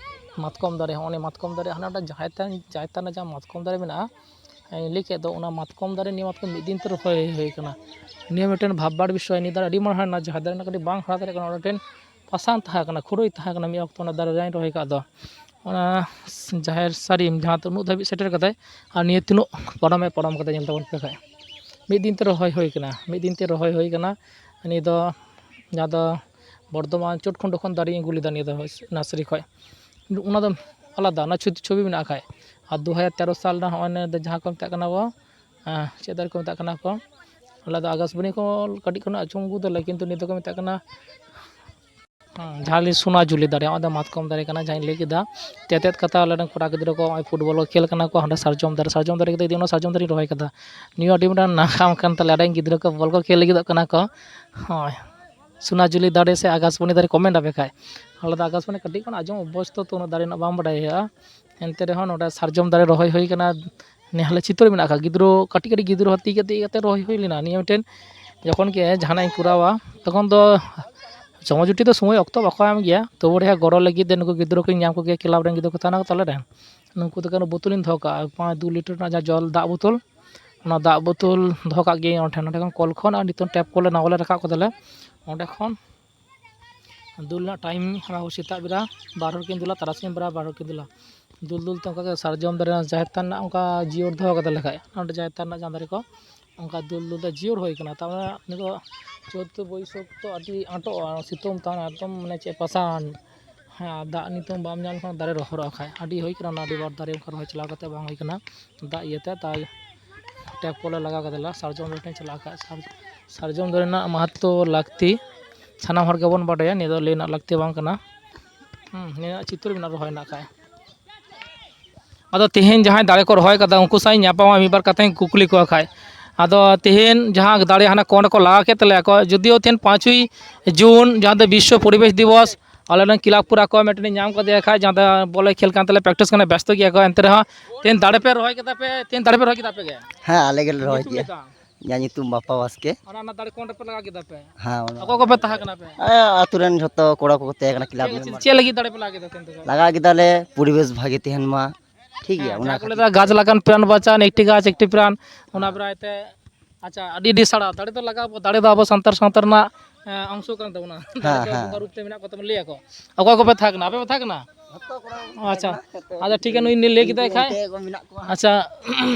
ᱢᱟᱛᱠᱚᱢ ᱫᱟᱨᱮ, ᱦᱚᱸᱜᱼᱚ ᱱᱤᱭᱟᱹ ᱢᱟᱛᱠᱚᱢ ᱫᱟᱨᱮ, ᱦᱟᱱᱟᱴᱟᱜ ᱡᱟᱦᱮᱨ ᱛᱷᱟᱱ, ᱡᱟᱦᱮᱨ ᱛᱷᱟᱱ ᱨᱮ ᱡᱟᱦᱟᱸ ᱢᱟᱛᱠᱚᱢ ᱫᱟᱨᱮ ᱢᱮᱱᱟᱜᱼᱟ, ᱤᱧ ᱞᱟᱹᱭ ᱠᱮᱫ ᱫᱚ, ᱚᱱᱟ ᱢᱟᱛᱠᱚᱢ ᱫᱟᱨᱮ ᱱᱤᱭᱟᱹ ᱢᱟᱛᱠᱚᱢ ᱢᱤᱫ ᱫᱤᱱ ᱛᱮ ᱨᱚᱦᱚᱭ ᱦᱩᱭ ᱠᱟᱱᱟ᱾ ᱱᱤᱭᱟᱹ ᱢᱤᱫᱴᱮᱱ ᱵᱷᱟᱵᱽᱵᱟᱲ ᱵᱤᱥᱚᱭ, ᱱᱤᱭᱟᱹ ᱫᱟᱨᱮ ᱟᱹᱰᱤ ᱢᱟᱨᱟᱝ ᱦᱟᱨᱟ ᱞᱮᱱᱟ, ᱡᱟᱦᱟᱸ ᱫᱟᱨᱮ ᱨᱮᱱᱟᱜ ᱠᱟᱹᱴᱤᱡ ᱵᱟᱝ ᱦᱟᱨᱟ ᱫᱟᱲᱮᱭᱟᱜ ᱠᱟᱱᱟ, ᱚᱱᱟ ᱴᱷᱮᱱ ᱯᱟᱥᱟᱱ ᱛᱟᱦᱮᱸ ᱠᱟᱱᱟ, ᱠᱷᱩᱲᱟᱹᱭ ᱛᱟᱦᱮᱸ ᱠᱟᱱᱟ ᱢᱤᱫ ᱚᱠᱛᱚ ᱚᱱᱟ ᱫᱟᱨᱮ ᱨᱮᱧ ᱨᱚᱦᱚᱭ ᱠᱟᱜ ᱫᱚ᱾ ᱚᱱᱟ ᱡᱟᱦᱮᱨ ᱥᱟᱹᱲᱤᱢ ᱡᱟᱦᱟᱸ ᱛᱮ ᱩᱱᱟᱹᱜ ᱫᱷᱟᱹᱵᱤᱡ ᱥᱮᱴᱮᱨ ᱠᱟᱫᱟᱭ, ᱟᱨ ᱱᱤᱭᱟᱹ ᱛᱤᱱᱟᱹᱜ ᱯᱟᱨᱚᱢᱮ ᱯᱟᱨᱚᱢ ᱠᱟᱫᱟ ᱧᱮᱞ ᱛᱟᱵᱚᱱ ᱯᱮ ᱠᱷᱟᱡ᱾ ᱢᱤᱫ ᱫᱤᱱ ᱛᱮ ᱨᱚᱦᱚᱭ ᱦᱩᱭ ᱠᱟᱱᱟ, ᱢᱤᱫ ᱫᱤᱱ ᱛᱮ ᱨᱚᱦᱚᱭ ᱦᱩᱭ ᱠᱟᱱᱟ᱾ ᱱᱤᱭᱟᱹ ᱫᱚ ᱡᱟᱦᱟᱸ ᱫᱚ ᱵᱚᱨᱫᱷᱚᱢᱟᱱ ᱪᱳᱴᱠᱷᱚᱸᱰ ᱠᱷᱚᱱ ᱫᱟᱨᱮᱧ ᱟᱹᱜᱩ ᱞᱮᱫᱟ, ᱱᱤᱭᱟᱹ ᱫᱚ ᱱᱟᱨᱥᱟᱨᱤ ᱠᱷᱚᱱ᱾ ᱚᱱᱟ ᱫᱚ ᱟᱞᱟᱫᱟ, ᱚᱱᱟ ᱪᱷᱩ- ᱪᱷᱚᱵᱤ ᱢᱮᱱᱟᱜ ᱠᱷᱟᱡ᱾ ᱟᱨ ᱫᱩ ᱦᱟᱡᱟᱨ ᱛᱮᱨᱚ ᱥᱟᱞ ᱨᱮᱱᱟᱜ ᱦᱚᱸᱜᱼᱚᱭ ᱱᱤᱭᱟᱹ ᱫᱚ ᱡᱟᱦᱟᱸ ᱠᱚ ᱢᱮᱛᱟᱜ ᱠᱟᱱᱟ ᱠᱚ, ᱟᱸ, ᱪᱮᱫ ᱫᱟᱨᱮ ᱠᱚ ᱢᱮᱛᱟᱜ ᱠᱟᱱᱟ ᱠᱚ, ᱟᱞᱮ ᱫᱚ ᱟᱠᱟᱥᱵᱟᱱᱤ ᱠᱚ ᱠᱟᱹᱴᱤᱡ ᱠᱷᱚᱱᱟᱜ ᱟᱸᱡᱚᱢ ᱟᱹᱜᱩ ᱫᱟᱞᱮ, ᱠᱤᱱᱛᱩ ᱱᱤᱛ ᱫᱚᱠᱚ ᱢᱮᱛᱟᱜ ᱠᱟᱱᱟ, ᱦᱮᱸ, ᱡᱟᱦᱟᱸ ᱞᱤᱧ ᱥᱳᱱᱟ ᱡᱩᱞᱤ ᱫᱟᱨᱮ, ᱚᱱᱟ ᱫᱚ ᱢᱟᱛᱠᱚᱢ ᱫᱟᱨᱮ ᱠᱟᱱᱟ, ᱡᱟᱦᱟᱸᱧ ᱞᱟᱹᱭ ᱠᱮᱫᱟ᱾ ᱛᱮᱛᱮᱫ ᱠᱟᱛᱷᱟ, ᱟᱞᱮ ᱨᱮᱱ ᱠᱚᱲᱟ ᱜᱤᱫᱽᱨᱟᱹ ᱠᱚ ᱱᱚᱜᱼᱚᱭ ᱯᱷᱩᱴᱵᱚᱞ ᱠᱚ ᱠᱷᱮᱞ ᱠᱟᱱᱟ ᱠᱚ, ᱦᱟᱸᱰᱮ ᱥᱟᱨᱡᱚᱢ ᱫᱟᱨᱮ, ᱥᱟᱨᱡᱚᱢ ᱫᱟᱨᱮ ᱠᱟᱛᱮ ᱤᱫᱤ, ᱚᱱᱟ ᱥᱟᱨᱡᱚᱢ ᱫᱟᱨᱮᱧ ᱨᱚᱦᱚᱭ ᱠᱟᱫᱟ᱾ ᱱᱤᱭᱟᱹ ᱟᱹᱰᱤ ᱢᱤᱫᱴᱟᱝ ᱱᱟᱜᱟᱢ ᱠᱟᱱ ᱛᱟᱞᱮᱭᱟ, ᱟᱞᱮ ᱨᱮᱱ ᱜᱤᱫᱽᱨᱟᱹ ᱠᱚ ᱵᱚᱞ ᱠᱚ ᱠᱷᱮᱞ ᱞᱟᱹᱜᱤᱫᱚᱜ ᱠᱟᱱᱟ ᱠᱚ᱾ ᱦᱳᱭ, ᱥᱳᱱᱟ ᱡᱩᱞᱤ ᱫᱟᱨᱮ ᱥᱮ ᱟᱠᱟᱥᱵᱟᱱᱤ ᱫᱟᱨᱮ ᱠᱚ ᱢᱮᱱ ᱟᱯᱮ ᱠᱷᱟᱡ᱾ ᱟᱞᱮ ᱫᱚ ᱟᱠᱟᱥᱵᱟᱱᱤ ᱠᱟᱹᱴᱤᱡ ᱠᱷᱚᱱ ᱟᱸᱡᱚᱢ ᱚᱵᱵᱷᱚᱥᱛᱚ, ᱛᱚ ᱩᱱᱟᱹᱜ ᱫᱟᱨᱮ ᱨᱮᱱᱟᱜ ᱵᱟᱝ ᱵᱟᱰᱟᱭ ᱦᱩᱭᱩᱜᱼᱟ᱾ ᱮᱱᱛᱮ ᱨᱮᱦᱚᱸ ᱱᱚᱰᱮ ᱥᱟᱨᱡᱚᱢ ᱫᱟᱨᱮ ᱨᱚᱦᱚᱭ ᱦᱩᱭ ᱠᱟᱱᱟ᱾ ᱱᱮ ᱦᱟᱞᱮ ᱪᱤᱛᱟᱹᱨ ᱢᱮᱱᱟᱜ ᱟᱠᱟᱫ, ᱜᱤᱫᱽᱨᱟᱹ, ᱠᱟᱹᱴᱤᱡ ᱠᱟᱹᱴᱤᱡ ᱜᱤᱫᱽᱨᱟᱹ ᱦᱚᱸ ᱛᱤ ᱠᱟᱛᱮ, ᱠᱟᱛᱮ ᱨᱚᱦᱚᱭ ᱦᱩᱭ ᱞᱮᱱᱟ᱾ ᱱᱤᱭᱟᱹ ᱢᱤᱫᱴᱮᱱ ᱡᱚᱠᱷᱚᱱ ᱜᱮ ᱡᱟᱦᱟᱱᱟᱜ ᱤᱧ ᱠᱚᱨᱟᱣᱟ, ᱛᱚᱠᱷᱚᱱ ᱫᱚ ᱥᱚᱢᱚᱭ ᱡᱩᱴᱤ ᱫᱚ ᱥᱚᱢᱚᱭ ᱚᱠᱛᱚ ᱵᱟᱠᱚ ᱮᱢ ᱜᱮᱭᱟ, ᱛᱚᱵᱩ ᱨᱮᱦᱚᱸ ᱜᱚᱲᱚ ᱞᱟᱹᱜᱤᱫ ᱛᱮ ᱱᱩᱠᱩ ᱜᱤᱫᱽᱨᱟᱹ ᱠᱚᱧ ᱧᱟᱢ ᱠᱚᱜᱮᱭᱟ, ᱠᱞᱟᱵᱽ ᱨᱮᱱ ᱜᱤᱫᱽᱨᱟᱹ ᱠᱚ ᱛᱟᱦᱮᱱᱟ ᱛᱟᱞᱮ ᱨᱮᱱ, ᱱᱩᱠᱩ ᱛᱟᱠᱚ ᱵᱳᱛᱚᱞᱤᱧ ᱫᱚᱦᱚ ᱠᱟᱜᱼᱟ, ᱯᱟᱸᱪ ᱫᱩ ᱞᱤᱴᱟᱨ ᱨᱮᱱᱟᱜ ᱡᱟᱦᱟᱸ ᱡᱚᱞ, ᱫᱟᱜ ᱵᱳᱛᱚᱞ, ᱚᱱᱟ ᱫᱟᱜ ᱵᱳᱛᱚᱞ ᱫᱚᱦᱚ ᱠᱟᱜ ᱜᱤᱭᱟᱹᱧ ᱚᱸᱰᱮ ᱴᱷᱮᱱ, ᱱᱚᱸᱰᱮ ᱠᱷᱚᱱ ᱠᱚᱞ ᱠᱷᱚᱱ, ᱟᱨ ᱱᱤᱛᱚᱝ ᱴᱮᱯ ᱠᱚᱞ ᱞᱮ ᱱᱟᱣᱟ ᱞᱮ ᱨᱟᱠᱟᱵ ᱠᱟᱫᱟᱞᱮ, ᱚᱸᱰᱮ ᱠᱷᱚᱱ ᱫᱩᱞ ᱨᱮᱱᱟᱜ ᱴᱟᱭᱤᱢ ᱥᱮᱛᱟᱜ ᱵᱮᱲᱟ ᱵᱟᱨ ᱦᱚᱲ ᱠᱤᱱ ᱫᱩᱞᱟ, ᱛᱟᱨᱟᱥᱤᱧ ᱵᱮᱲᱟ ᱵᱟᱨ ᱦᱚᱲ ᱠᱤᱱ ᱫᱩᱞᱟ᱾ ᱫᱩᱞ ᱫᱩᱞ ᱛᱮ ᱚᱱᱠᱟ ᱜᱮ ᱥᱟᱨᱡᱚᱢ ᱫᱟᱨᱮ ᱨᱮᱱᱟᱜ ᱡᱟᱦᱮᱨ ᱛᱷᱟᱱ ᱨᱮᱱᱟᱜ ᱚᱱᱠᱟ ᱡᱤᱭᱟᱹᱲ ᱫᱚᱦᱚ ᱠᱟᱫᱟ ᱞᱮᱠᱷᱟᱡ, ᱚᱸᱰᱮ ᱡᱟᱦᱮᱨ ᱛᱷᱟᱱ ᱨᱮᱱᱟᱜ ᱡᱟᱦᱟᱸ ᱫᱟᱨᱮ ᱠᱚ ᱚᱱᱠᱟ ᱫᱩᱞ ᱫᱩᱞ ᱛᱮ ᱡᱤᱭᱟᱹᱲ ᱦᱩᱭ ᱠᱟᱱᱟ᱾ ᱛᱟᱨᱢᱟᱱᱮ ᱱᱤᱛᱚᱜ ᱪᱳᱫᱽᱫᱚ ᱵᱟᱹᱭᱥᱟᱹᱠᱷ ᱛᱚ ᱟᱹᱰᱤ ᱟᱸᱴᱚᱜᱼᱟ, ᱥᱤᱛᱩᱝ ᱛᱟᱦᱮᱱᱟ ᱮᱠᱫᱚᱢ, ᱢᱟᱱᱮ ᱪᱮᱫ ᱯᱟᱥᱟᱱ᱾ ᱦᱮᱸ, ᱫᱟᱜ ᱱᱤᱛᱚᱝ ᱵᱟᱢ ᱧᱟᱢ ᱞᱮᱠᱷᱟᱱ ᱫᱟᱨᱮ ᱨᱚᱦᱚᱲᱚᱜᱼᱟ ᱠᱷᱟᱡ᱾ ᱟᱹᱰᱤ ᱦᱩᱭ ᱠᱟᱱᱟ, ᱚᱱᱟ ᱟᱹᱰᱤ ᱵᱟᱨ ᱫᱟᱨᱮ ᱚᱱᱠᱟ ᱨᱚᱦᱚᱭ ᱪᱟᱞᱟᱣ ᱠᱟᱛᱮ ᱵᱟᱝ ᱦᱩᱭ ᱠᱟᱱᱟ ᱫᱟᱜ ᱤᱭᱟᱹᱛᱮ᱾ ᱛᱟᱭ ᱴᱮᱯ ᱠᱚᱞᱮ ᱞᱟᱜᱟᱣ ᱠᱟᱫᱟᱞᱮ ᱥᱟᱨᱡᱚᱢ ᱫᱟᱨᱮ ᱴᱷᱮᱱ ᱪᱟᱞᱟᱜ ᱠᱷᱟᱡ᱾ ᱥᱟᱨ-, ᱥᱟᱨᱡᱚᱢ ᱫᱟᱨᱮ ᱨᱮᱱᱟᱜ ᱢᱟᱦᱟᱛᱛᱚ ᱞᱟᱹᱠᱛᱤ ᱥᱟᱱᱟᱢ ᱦᱚᱲ ᱜᱮᱵᱚᱱ ᱵᱟᱰᱟᱭᱟ, ᱱᱤᱭᱟᱹ ᱫᱚ ᱞᱟᱹᱭ ᱨᱮᱱᱟᱜ ᱞᱟᱹᱠᱛᱤ ᱵᱟᱝ ᱠᱟᱱᱟ᱾ ᱦᱩᱸ, ᱱᱤᱭᱟᱹ ᱪᱤᱛᱟᱹᱨ ᱢᱮᱱᱟᱜ ᱨᱚᱦᱚᱭ ᱨᱮᱱᱟᱜ ᱠᱷᱟᱡ᱾ ᱟᱫᱚ ᱛᱮᱦᱮᱧ ᱡᱟᱦᱟᱸᱭ ᱫᱟᱨᱮ ᱠᱚ ᱨᱚᱦᱚᱭ ᱠᱟᱫᱟ, ᱩᱱᱠᱩ ᱥᱟᱶ ᱤᱧ ᱧᱟᱯᱟᱢᱟ, ᱢᱤᱫ ᱵᱟᱨ ᱠᱟᱛᱷᱟᱧ ᱠᱩᱠᱞᱤ ᱠᱚᱣᱟ ᱠᱷᱟᱡ᱾ ᱟᱫᱚ ᱛᱮᱦᱮᱧ ᱡᱟᱦᱟᱸ ᱫᱟᱨᱮ ᱦᱟᱱᱟ ᱠᱚᱸᱰ ᱠᱚ ᱞᱟᱜᱟᱣ ᱠᱮᱫ ᱛᱟᱞᱮᱭᱟ ᱠᱚ, ᱡᱩᱫᱤᱭᱳ ᱛᱮᱦᱮᱧ ᱯᱟᱸᱪᱚᱭ ᱡᱩᱱ, ᱡᱟᱦᱟᱸ ᱫᱚ ᱵᱤᱥᱥᱚ ᱯᱚᱨᱤᱵᱮᱥ ᱫᱤᱵᱚᱥ, ᱟᱞᱮ ᱨᱮᱱ ᱠᱞᱟᱵᱽ ᱠᱚᱲᱟ ᱠᱚ ᱢᱤᱫᱴᱮᱱ ᱧᱟᱢ ᱠᱟᱫᱮᱭᱟ ᱠᱷᱟᱡ, ᱡᱟᱦᱟᱸ ᱫᱚ ᱵᱚᱞᱮ ᱠᱷᱮᱞ ᱠᱟᱱ ᱛᱟᱞᱮ, ᱯᱨᱮᱠᱴᱤᱥ ᱠᱟᱱᱟ, ᱵᱮᱥᱛᱚ ᱜᱮᱭᱟ ᱠᱚ, ᱮᱱᱛᱮ ᱨᱮᱦᱚᱸ ᱛᱮᱦᱮᱧ ᱫᱟᱨᱮ ᱯᱮ ᱨᱚᱦᱚᱭ ᱠᱮᱫᱟ ᱯᱮ, ᱛᱮᱦᱮᱧ ᱫᱟᱨᱮ ᱯᱮ ᱨᱚᱦᱚᱭ ᱠᱮᱫᱟ ᱯᱮ? ᱦᱮᱸ, ᱟᱞᱮ ᱜᱮᱞᱮ ᱨᱚᱦᱚᱭ ᱧᱩᱛᱩᱢ ᱠᱮᱜᱼᱟ᱾ ᱞᱮᱠᱟ? ᱤᱧᱟᱹᱜ ᱧᱩᱛᱩᱢ ᱵᱟᱯᱟ ᱵᱟᱥᱠᱮ᱾ ᱚᱱᱟ, ᱚᱱᱟ ᱫᱟᱨᱮ ᱠᱚᱸᱰ ᱨᱮᱯᱮ ᱞᱟᱜᱟᱣ ᱠᱮᱫᱟ ᱯᱮ? ᱦᱮᱸ, ᱚᱱᱟ ᱚᱠᱚᱭ ᱠᱚᱯᱮ ᱛᱟᱦᱮᱸ ᱠᱟᱱᱟ ᱯᱮ? ᱦᱮᱸ, ᱟᱹᱛᱩ ᱨᱮᱱ ᱡᱷᱚᱛᱚ ᱠᱚᱲᱟ ᱠᱚᱠᱚ ᱛᱟᱦᱮᱸ ᱠᱟᱱᱟ, ᱠᱞᱟᱵᱽ ᱪᱮᱫ, ᱢᱮᱢᱵᱟᱨ᱾ ᱪᱮᱫ ᱞᱟᱹᱜᱤᱫ ᱫᱟᱨᱮ ᱯᱮ ᱞᱟᱜᱟᱣ ᱠᱮᱫᱟ ᱛᱮᱦᱮᱧ ᱫᱚ? ᱞᱟᱜᱟᱣ ᱠᱮᱫᱟᱞᱮ ᱯᱚᱨᱤᱵᱮᱥ ᱵᱷᱟᱜᱮ ᱛᱟᱦᱮᱱ ᱢᱟ, ᱴᱷᱤᱠ ᱜᱮᱭᱟ, ᱦᱮᱸ, ᱚᱱᱟ ᱡᱟᱦᱟᱸ ᱠᱚ ᱠᱷᱟᱹᱛᱤᱨ᱾ ᱞᱟᱹᱭ ᱫᱟ, "ᱜᱟᱪᱷ ᱞᱟᱜᱟᱱ ᱯᱨᱟᱱ ᱵᱟᱪᱟᱱ, ᱮᱠᱴᱤ ᱜᱟᱪᱷ ᱮᱠᱴᱤ ᱯᱨᱟᱱ", ᱚᱱᱟ ᱦᱮᱸ᱾ ᱵᱟᱨᱟᱭ ᱛᱮ᱾ ᱟᱪᱪᱷᱟ, ᱟᱹᱰᱤ, ᱟᱹᱰᱤ ᱥᱟᱨᱦᱟᱣ᱾ ᱫᱟᱨᱮ ᱫᱚ ᱞᱟᱜᱟᱣ, ᱫᱟᱨᱮ ᱫᱚ ᱟᱵᱚ ᱥᱟᱱᱛᱟᱲ ᱥᱟᱶᱛᱟ ᱨᱮᱱᱟᱜ, ᱮᱸ, ᱚᱝᱥᱚ ᱠᱟᱱ ᱛᱟᱵᱚᱱᱟ᱾ ᱦᱮᱸ, ᱫᱟᱨᱮ ᱫᱚ ᱦᱮᱸ᱾ ᱵᱚᱸᱜᱟ ᱨᱩᱯ ᱛᱮ ᱢᱮᱱᱟᱜ ᱠᱚ ᱛᱟᱵᱚᱱᱟ, ᱞᱟᱹᱭ ᱟᱠᱚ᱾ ᱚᱠᱚᱭ ᱠᱚᱯᱮ ᱛᱟᱦᱮᱸ ᱠᱟᱱᱟ? ᱟᱯᱮ ᱯᱮ ᱛᱟᱦᱮᱸ ᱠᱟᱱᱟ? ᱡᱷᱚᱛᱚ ᱠᱚᱲᱟ ᱠᱚ ᱟᱪᱪᱷᱟ᱾ ᱛᱟᱦᱮᱸ ᱠᱟᱱᱟ᱾ ᱟᱫᱚ ᱴᱷᱤᱠ ᱜᱮᱭᱟ, ᱱᱩᱭ ᱞᱟᱹᱭ ᱠᱮᱫᱟᱭ ᱩᱱᱠᱩ ᱠᱷᱟᱡ᱾ ᱚᱱᱛᱮ ᱠᱚ ᱢᱮᱱᱟᱜ ᱠᱚᱣᱟ᱾ ᱟᱪᱪᱷᱟ᱾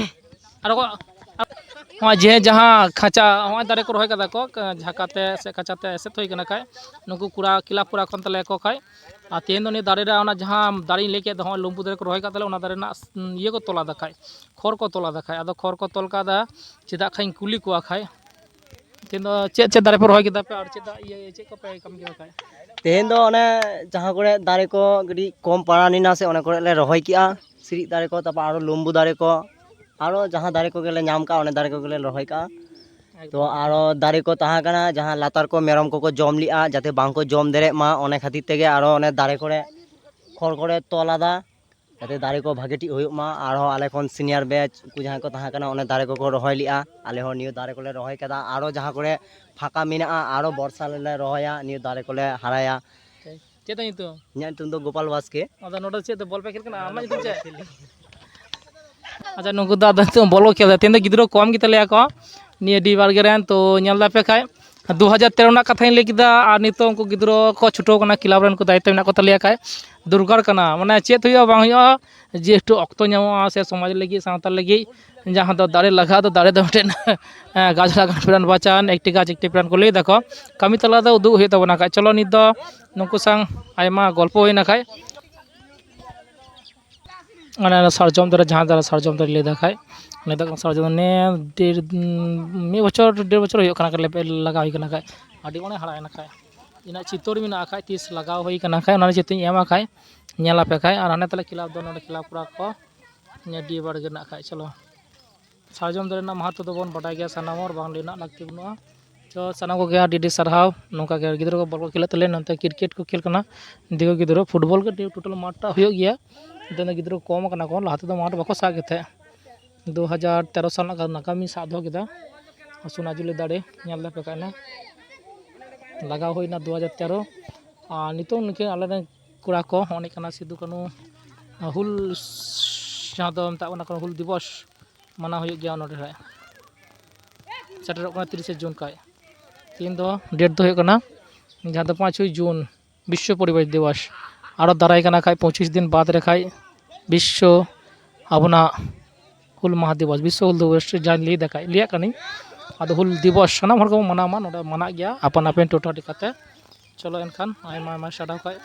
ᱟᱨ ᱚᱠᱚᱭ? ᱱᱚᱣᱟ ᱡᱮ ᱡᱟᱦᱟᱸ ᱠᱷᱟᱸᱪᱟ, ᱱᱚᱜᱼᱚᱭ ᱫᱟᱨᱮ ᱠᱚ ᱨᱚᱦᱚᱭ ᱠᱟᱫᱟ ᱠᱚ, ᱡᱷᱟᱸᱠᱟ ᱛᱮ ᱥᱮ ᱠᱷᱟᱸᱪᱟ ᱛᱮ ᱮᱥᱮᱫ ᱦᱩᱭ ᱠᱟᱱᱟ ᱠᱷᱟᱡ, ᱱᱩᱠᱩ ᱠᱚᱲᱟ ᱠᱞᱟᱵᱽ ᱠᱚᱲᱟ ᱠᱷᱚᱱ ᱛᱟᱞᱮ ᱠᱚ ᱠᱷᱟᱡ᱾ ᱟᱨ ᱛᱮᱦᱮᱧ ᱫᱚ ᱱᱤᱭᱟᱹ ᱫᱟᱨᱮ ᱨᱮ ᱚᱱᱟ ᱡᱟᱦᱟᱸ ᱫᱟᱨᱮᱧ ᱞᱟᱹᱭ ᱠᱮᱫ ᱫᱚ, ᱱᱚᱜᱼᱚᱭ ᱞᱩᱢᱵᱩ ᱫᱟᱨᱮ ᱠᱚ ᱨᱚᱦᱚᱭ ᱠᱟᱫ ᱛᱟᱞᱮ, ᱚᱱᱟ ᱫᱟᱨᱮ ᱨᱮᱱᱟᱜ ᱤᱭᱟᱹ ᱠᱚ ᱛᱚᱞᱟ ᱫᱟ ᱠᱷᱟᱡ, ᱠᱷᱚᱲ ᱠᱚ ᱛᱚᱞᱟ ᱫᱟ ᱠᱷᱟᱡ᱾ ᱟᱫᱚ ᱠᱷᱚᱲ ᱠᱚ ᱛᱚᱞ ᱠᱟᱫᱟ, ᱪᱮᱫᱟᱜ ᱠᱷᱟᱡ ᱤᱧ ᱠᱩᱞᱤ ᱠᱚᱣᱟ ᱠᱷᱟᱡ᱾ ᱛᱮᱦᱮᱧ ᱫᱚ ᱪᱮᱫ ᱪᱮᱫ ᱫᱟᱨᱮ ᱯᱮ ᱨᱚᱦᱚᱭ ᱠᱮᱫᱟ ᱯᱮ ᱟᱨ ᱪᱮᱫᱟᱜ ᱤᱭᱟᱹ ᱪᱮᱫ ᱠᱚᱯᱮ ᱠᱟᱹᱢᱤ ᱠᱮᱫᱟ ᱠᱷᱟᱡ? ᱛᱮᱦᱮᱧ ᱫᱚ ᱚᱱᱮ ᱡᱟᱦᱟᱸ ᱠᱚᱨᱮ ᱫᱟᱨᱮ ᱠᱚ ᱠᱟᱹᱴᱤᱡ ᱠᱚᱢ ᱯᱟᱲᱟᱣ ᱞᱮᱱᱟ ᱥᱮ, ᱚᱱᱟ ᱠᱚᱨᱮ ᱞᱮ ᱨᱚᱦᱚᱭ ᱠᱮᱜᱼᱟ ᱥᱤᱨᱤᱡ ᱫᱟᱨᱮ ᱠᱚ, ᱛᱟᱨᱯᱚᱨ ᱟᱨᱚ ᱞᱩᱢᱵᱩ ᱫᱟᱨᱮ ᱠᱚ, ᱟᱨᱚ ᱡᱟᱦᱟᱸ ᱫᱟᱨᱮ ᱠᱚᱜᱮ ᱞᱮ ᱧᱟᱢ ᱠᱟᱜᱼᱟ, ᱚᱱᱟ ᱫᱟᱨᱮ ᱠᱚᱜᱮ ᱞᱮ ᱨᱚᱦᱚᱭ ᱠᱟᱜᱼᱟ᱾ ᱛᱚ ᱮᱠᱫᱚᱢ᱾ ᱟᱨᱚ ᱫᱟᱨᱮ ᱠᱚ ᱛᱟᱦᱮᱸ ᱠᱟᱱᱟ, ᱡᱟᱦᱟᱸ ᱞᱟᱛᱟᱨ ᱠᱚ ᱢᱮᱨᱚᱢ ᱠᱚᱠᱚ ᱡᱚᱢ ᱞᱮᱜᱼᱟ, ᱡᱟᱛᱮ ᱵᱟᱝ ᱠᱚ ᱡᱚᱢ ᱫᱟᱲᱮᱜ ᱢᱟ, ᱚᱱᱟ ᱠᱷᱟᱹᱛᱤᱨ ᱛᱮᱜᱮ ᱟᱨᱚ ᱚᱱᱮ ᱫᱟᱨᱮ ᱠᱚᱨᱮ ᱠᱷᱚᱲ ᱠᱚᱞᱮ ᱛᱚᱞ ᱟᱫᱟ, ᱡᱟᱛᱮ ᱫᱟᱨᱮ ᱠᱚ ᱵᱷᱟᱜᱮ ᱴᱷᱤᱠ ᱦᱩᱭᱩᱜ ᱢᱟ᱾ ᱟᱨᱦᱚᱸ ᱟᱞᱮ ᱠᱷᱚᱱ ᱥᱤᱱᱤᱭᱟᱨ ᱵᱮᱪ ᱩᱱᱠᱩ ᱡᱟᱦᱟᱸᱭ ᱠᱚ ᱛᱟᱦᱮᱸ ᱠᱟᱱᱟ, ᱚᱱᱮ ᱫᱟᱨᱮ ᱠᱚᱠᱚ ᱨᱚᱦᱚᱭ ᱞᱮᱜᱼᱟ᱾ ᱟᱞᱮ ᱦᱚᱸ ᱱᱤᱭᱟᱹ ᱫᱟᱨᱮ ᱠᱚᱞᱮ ᱨᱚᱦᱚᱭ ᱠᱟᱫᱟ᱾ ᱟᱨᱚ ᱡᱟᱦᱟᱸ ᱠᱚᱨᱮ ᱯᱷᱟᱸᱠᱟ ᱢᱮᱱᱟᱜᱼᱟ, ᱟᱨᱚ ᱵᱚᱨᱥᱟ ᱨᱮᱞᱮ ᱨᱚᱦᱚᱭᱟ, ᱱᱤᱭᱟᱹ ᱫᱟᱨᱮ ᱠᱚᱞᱮ ᱦᱟᱨᱟᱭᱟ᱾ ᱪᱮᱫ ᱛᱟᱭ ᱧᱩᱛᱩᱢ? ᱤᱧᱟᱹᱜ ᱧᱩᱛᱩᱢ ᱫᱚ ᱜᱳᱯᱟᱞ ᱵᱟᱥᱠᱮ᱾ ᱟᱫᱚ ᱱᱚᱰᱮ ᱪᱮᱫ ᱛᱮ ᱵᱚᱞ ᱯᱮ ᱠᱷᱮᱞ ᱠᱟᱱᱟ? ᱟᱢᱟᱜ ᱧᱩᱛᱩᱢ ᱪᱮᱫ? ᱟᱪᱪᱷᱟ, ᱱᱩᱠᱩ ᱫᱚ ᱟᱫᱚ ᱱᱤᱛᱚᱜ ᱵᱚᱞ ᱠᱚ ᱠᱷᱮᱞ ᱮᱫᱟ᱾ ᱛᱮᱦᱮᱧ ᱫᱚ ᱜᱤᱫᱽᱨᱟᱹ ᱠᱚᱢ ᱜᱮᱛᱟ ᱞᱮᱭᱟ ᱠᱚ ᱱᱤᱭᱟᱹ ᱰᱤ ᱵᱟᱲᱜᱮ ᱨᱮᱱ᱾ ᱛᱚ ᱧᱮᱞ ᱫᱟᱯᱮ ᱠᱷᱟᱡ ᱫᱩ ᱦᱟᱡᱟᱨ ᱛᱮᱨᱚ ᱨᱮᱱᱟᱜ ᱠᱟᱛᱷᱟᱧ ᱞᱟᱹᱭ ᱠᱮᱫᱟ, ᱟᱨ ᱱᱤᱛᱚᱜ ᱩᱱᱠᱩ ᱜᱤᱫᱽᱨᱟᱹ ᱠᱚ ᱪᱷᱩᱴᱟᱹᱣ ᱠᱟᱱᱟ, ᱠᱞᱟᱵᱽ ᱨᱮᱱ ᱠᱚ ᱫᱟᱭᱤᱛᱛᱚ ᱢᱮᱱᱟᱜ ᱠᱚ ᱛᱟᱞᱮᱭᱟ ᱠᱷᱟᱡ᱾ ᱫᱚᱨᱠᱟᱨ ᱠᱟᱱᱟ, ᱢᱟᱱᱮ ᱪᱮᱫ ᱦᱩᱭᱩᱜᱼᱟ ᱵᱟᱝ ᱦᱩᱭᱩᱜᱼᱟ, ᱡᱮᱦᱮᱛᱩ ᱚᱠᱛᱚ ᱧᱟᱢᱚᱜᱼᱟ ᱥᱮ ᱥᱚᱢᱟᱡᱽ ᱞᱟᱹᱜᱤᱫ, ᱥᱟᱶᱛᱟ ᱞᱟᱹᱜᱤᱫ, ᱡᱟᱦᱟᱸ ᱫᱚ ᱫᱟᱨᱮ ᱞᱟᱜᱟᱣ ᱫᱚ ᱫᱟᱨᱮ ᱫᱚ ᱢᱤᱫᱴᱮᱱ, ᱦᱮᱸ, ᱜᱟᱪᱷ ᱞᱟᱜᱟᱱ ᱯᱨᱟᱱ ᱵᱟᱸᱪᱟᱣ, ᱮᱠᱴᱤ ᱜᱟᱪᱷ ᱮᱠᱴᱤ ᱯᱨᱟᱱ ᱠᱚ ᱞᱟᱹᱭ ᱫᱟᱠᱚ, ᱠᱟᱹᱢᱤ ᱛᱟᱞᱟ ᱫᱚ ᱩᱫᱩᱜ ᱦᱩᱭᱩᱜ ᱛᱟᱵᱚᱱᱟ ᱠᱷᱟᱡ᱾ ᱪᱚᱞᱚ ᱱᱤᱛ ᱫᱚ ᱱᱩᱠᱩ ᱥᱟᱶ ᱟᱭᱢᱟ ᱜᱚᱞᱯᱚ ᱦᱩᱭᱱᱟ ᱠᱷᱟᱡ᱾ ᱚᱱᱟ ᱥᱟᱨᱡᱚᱢ ᱫᱟᱨᱮ, ᱡᱟᱦᱟᱸ ᱫᱟᱨᱮ ᱥᱟᱨᱡᱚᱢ ᱫᱟᱨᱮ ᱞᱟᱹᱭ ᱫᱟ ᱠᱷᱟᱡ, ᱚᱱᱟ ᱫᱚ ᱥᱟᱨᱡᱚᱢ ᱱᱮ ᱰᱮᱲ, ᱢᱤᱫ ᱵᱚᱪᱷᱚᱨ, ᱰᱮᱲ ᱵᱚᱪᱷᱚᱨ ᱦᱩᱭᱩᱜ ᱠᱟᱱᱟ ᱠᱷᱟᱡ, ᱞᱟᱜᱟᱣ ᱦᱩᱭ ᱠᱟᱱᱟ ᱠᱷᱟᱡ, ᱟᱹᱰᱤ ᱢᱟᱨᱟᱝ ᱦᱟᱨᱟᱭᱮᱱᱟ ᱠᱷᱟᱡ᱾ ᱤᱧᱟᱹᱜ ᱪᱤᱛᱟᱹᱨ ᱢᱮᱱᱟᱜᱼᱟ ᱠᱷᱟᱡ, ᱛᱤᱥ ᱞᱟᱜᱟᱣ ᱦᱩᱭ ᱠᱟᱱᱟ ᱠᱷᱟᱡ, ᱚᱱᱟ ᱨᱮ ᱪᱤᱛᱟᱹᱨᱤᱧ ᱮᱢᱟ ᱠᱷᱟᱡ, ᱧᱮᱞ ᱟᱯᱮ ᱠᱷᱟᱡ᱾ ᱟᱨ ᱦᱟᱱᱮ ᱛᱟᱞᱮ ᱠᱞᱟᱵᱽ ᱫᱚ ᱱᱚᱰᱮ ᱠᱞᱟᱵᱽ ᱠᱚᱲᱟ ᱠᱚ ᱧᱮᱞ ᱰᱤ ᱵᱟᱲᱜᱮ ᱨᱮᱱᱟᱜ ᱠᱷᱟᱡ᱾ ᱪᱚᱞᱚ, ᱥᱟᱨᱡᱚᱢ ᱫᱟᱨᱮ ᱨᱮᱱᱟᱜ ᱢᱟᱦᱟᱛᱛᱚ ᱫᱚᱵᱚᱱ ᱵᱟᱰᱟᱭ ᱜᱮᱭᱟ ᱥᱟᱱᱟᱢ ᱦᱚᱲ, ᱵᱟᱝ ᱞᱟᱹᱭ ᱨᱮᱱᱟᱜ ᱞᱟᱹᱠᱛᱤ ᱵᱟᱹᱱᱩᱜᱼᱟ᱾ ᱛᱚ ᱥᱟᱱᱟᱢ ᱠᱚᱜᱮ ᱟᱹᱰᱤ ᱟᱹᱰᱤ ᱥᱟᱨᱦᱟᱣ᱾ ᱱᱚᱝᱠᱟ ᱜᱮ ᱜᱤᱫᱽᱨᱟᱹ ᱠᱚ ᱵᱚᱞ ᱠᱚ ᱠᱷᱮᱞᱮᱫ ᱛᱟᱞᱮᱭᱟ, ᱱᱚᱛᱮ ᱠᱨᱤᱠᱮᱴ ᱠᱚ ᱠᱷᱮᱞ ᱠᱟᱱᱟ, ᱫᱤᱠᱩ ᱜᱤᱫᱽᱨᱟᱹ ᱯᱷᱩᱴᱵᱚᱞ ᱜᱮ ᱴᱳᱴᱟᱞ ᱢᱟᱴᱷ ᱴᱟᱜ ᱦᱩᱭᱩᱜ ᱜᱮᱭᱟ᱾ ᱱᱤᱛᱚᱜ ᱫᱚ ᱜᱤᱫᱽᱨᱟᱹ ᱠᱚ ᱠᱚᱢ ᱟᱠᱟᱱᱟ ᱠᱚ, ᱞᱟᱦᱟ ᱛᱮᱫᱚ ᱢᱟᱴᱷ ᱵᱟᱠᱚ ᱥᱟᱵ ᱜᱮ ᱛᱟᱦᱮᱸᱫ᱾ ᱫᱩ ᱦᱟᱡᱟᱨ ᱛᱮᱨᱚ ᱥᱟᱞ ᱨᱮᱱᱟᱜ ᱱᱟᱜᱟᱢᱤᱧ ᱥᱟᱵ ᱫᱚᱦᱚ ᱠᱮᱫᱟ, ᱥᱳᱱᱟᱡᱷᱩᱨᱤ ᱫᱟᱲᱮ ᱧᱮᱞ ᱫᱟᱯᱮ ᱠᱷᱟᱡ ᱱᱟ, ᱞᱟᱜᱟᱣ ᱦᱩᱭᱱᱟ ᱫᱩ ᱦᱟᱡᱟᱨ ᱛᱮᱨᱚ᱾ ᱟᱨ ᱱᱤᱛᱚᱜ ᱱᱩᱠᱤᱱ ᱟᱞᱮ ᱨᱮᱱ ᱠᱚᱲᱟ ᱠᱚ ᱦᱚᱸ ᱮᱱᱮᱡ ᱠᱟᱱᱟ ᱥᱤᱫᱩ ᱠᱟᱹᱱᱦᱩ ᱦᱩᱞ, ᱡᱟᱦᱟᱸ ᱫᱚ ᱢᱮᱛᱟᱜ ᱠᱟᱱᱟ ᱠᱚ ᱦᱩᱞ ᱫᱤᱵᱚᱥ ᱢᱟᱱᱟᱣ ᱦᱩᱭᱩᱜ ᱜᱮᱭᱟ ᱱᱚᱰᱮ ᱨᱮ᱾ ᱥᱮᱴᱮᱨᱚᱜ ᱠᱟᱱᱟ ᱛᱤᱨᱤᱥᱮ ᱡᱩᱱ ᱠᱷᱟᱡ᱾ ᱛᱮᱦᱮᱧ ᱫᱚ ᱰᱮᱴ ᱫᱚ ᱦᱩᱭᱩᱜ ᱠᱟᱱᱟ ᱡᱟᱦᱟᱸ ᱫᱚ ᱯᱟᱸᱪᱚᱭ ᱡᱩᱱ, ᱵᱤᱥᱥᱚ ᱯᱚᱨᱤᱵᱮᱥ ᱫᱤᱵᱚᱥ᱾ ᱟᱨᱚ ᱫᱟᱨᱟᱭ ᱠᱟᱱᱟ ᱠᱷᱟᱡ ᱯᱚᱸᱪᱤᱥ ᱫᱤᱱ ᱵᱟᱫᱽ ᱨᱮ ᱠᱷᱟᱡ ᱵᱤᱥᱥᱚ ᱟᱵᱚᱱᱟᱜ ᱦᱩᱞ ᱢᱟᱦᱟ ᱫᱤᱵᱚᱥ, ᱵᱤᱥᱥᱚ ᱦᱩᱞ ᱫᱤᱵᱚᱥ ᱡᱟᱦᱟᱸᱧ ᱞᱟᱹᱭ ᱫᱟᱠᱟᱭ, ᱞᱟᱹᱭᱟᱜ ᱠᱟᱹᱱᱟᱹᱧ᱾ ᱟᱫᱚ ᱦᱩᱞ ᱫᱤᱵᱚᱥ ᱥᱟᱱᱟᱢ ᱦᱚᱲ ᱜᱮᱵᱚᱱ ᱢᱟᱱᱟᱣ ᱢᱟ, ᱱᱚᱰᱮ ᱢᱟᱱᱟᱜ ᱜᱮᱭᱟ ᱟᱯᱟᱱ ᱟᱹᱯᱤᱱ ᱴᱚᱴᱷᱟ ᱞᱮᱠᱟᱛᱮ᱾ ᱪᱚᱞᱚ ᱮᱱᱠᱷᱟᱱ ᱟᱭᱢᱟ ᱟᱭᱢᱟ ᱥᱟᱨᱦᱟᱣ ᱠᱷᱟᱡ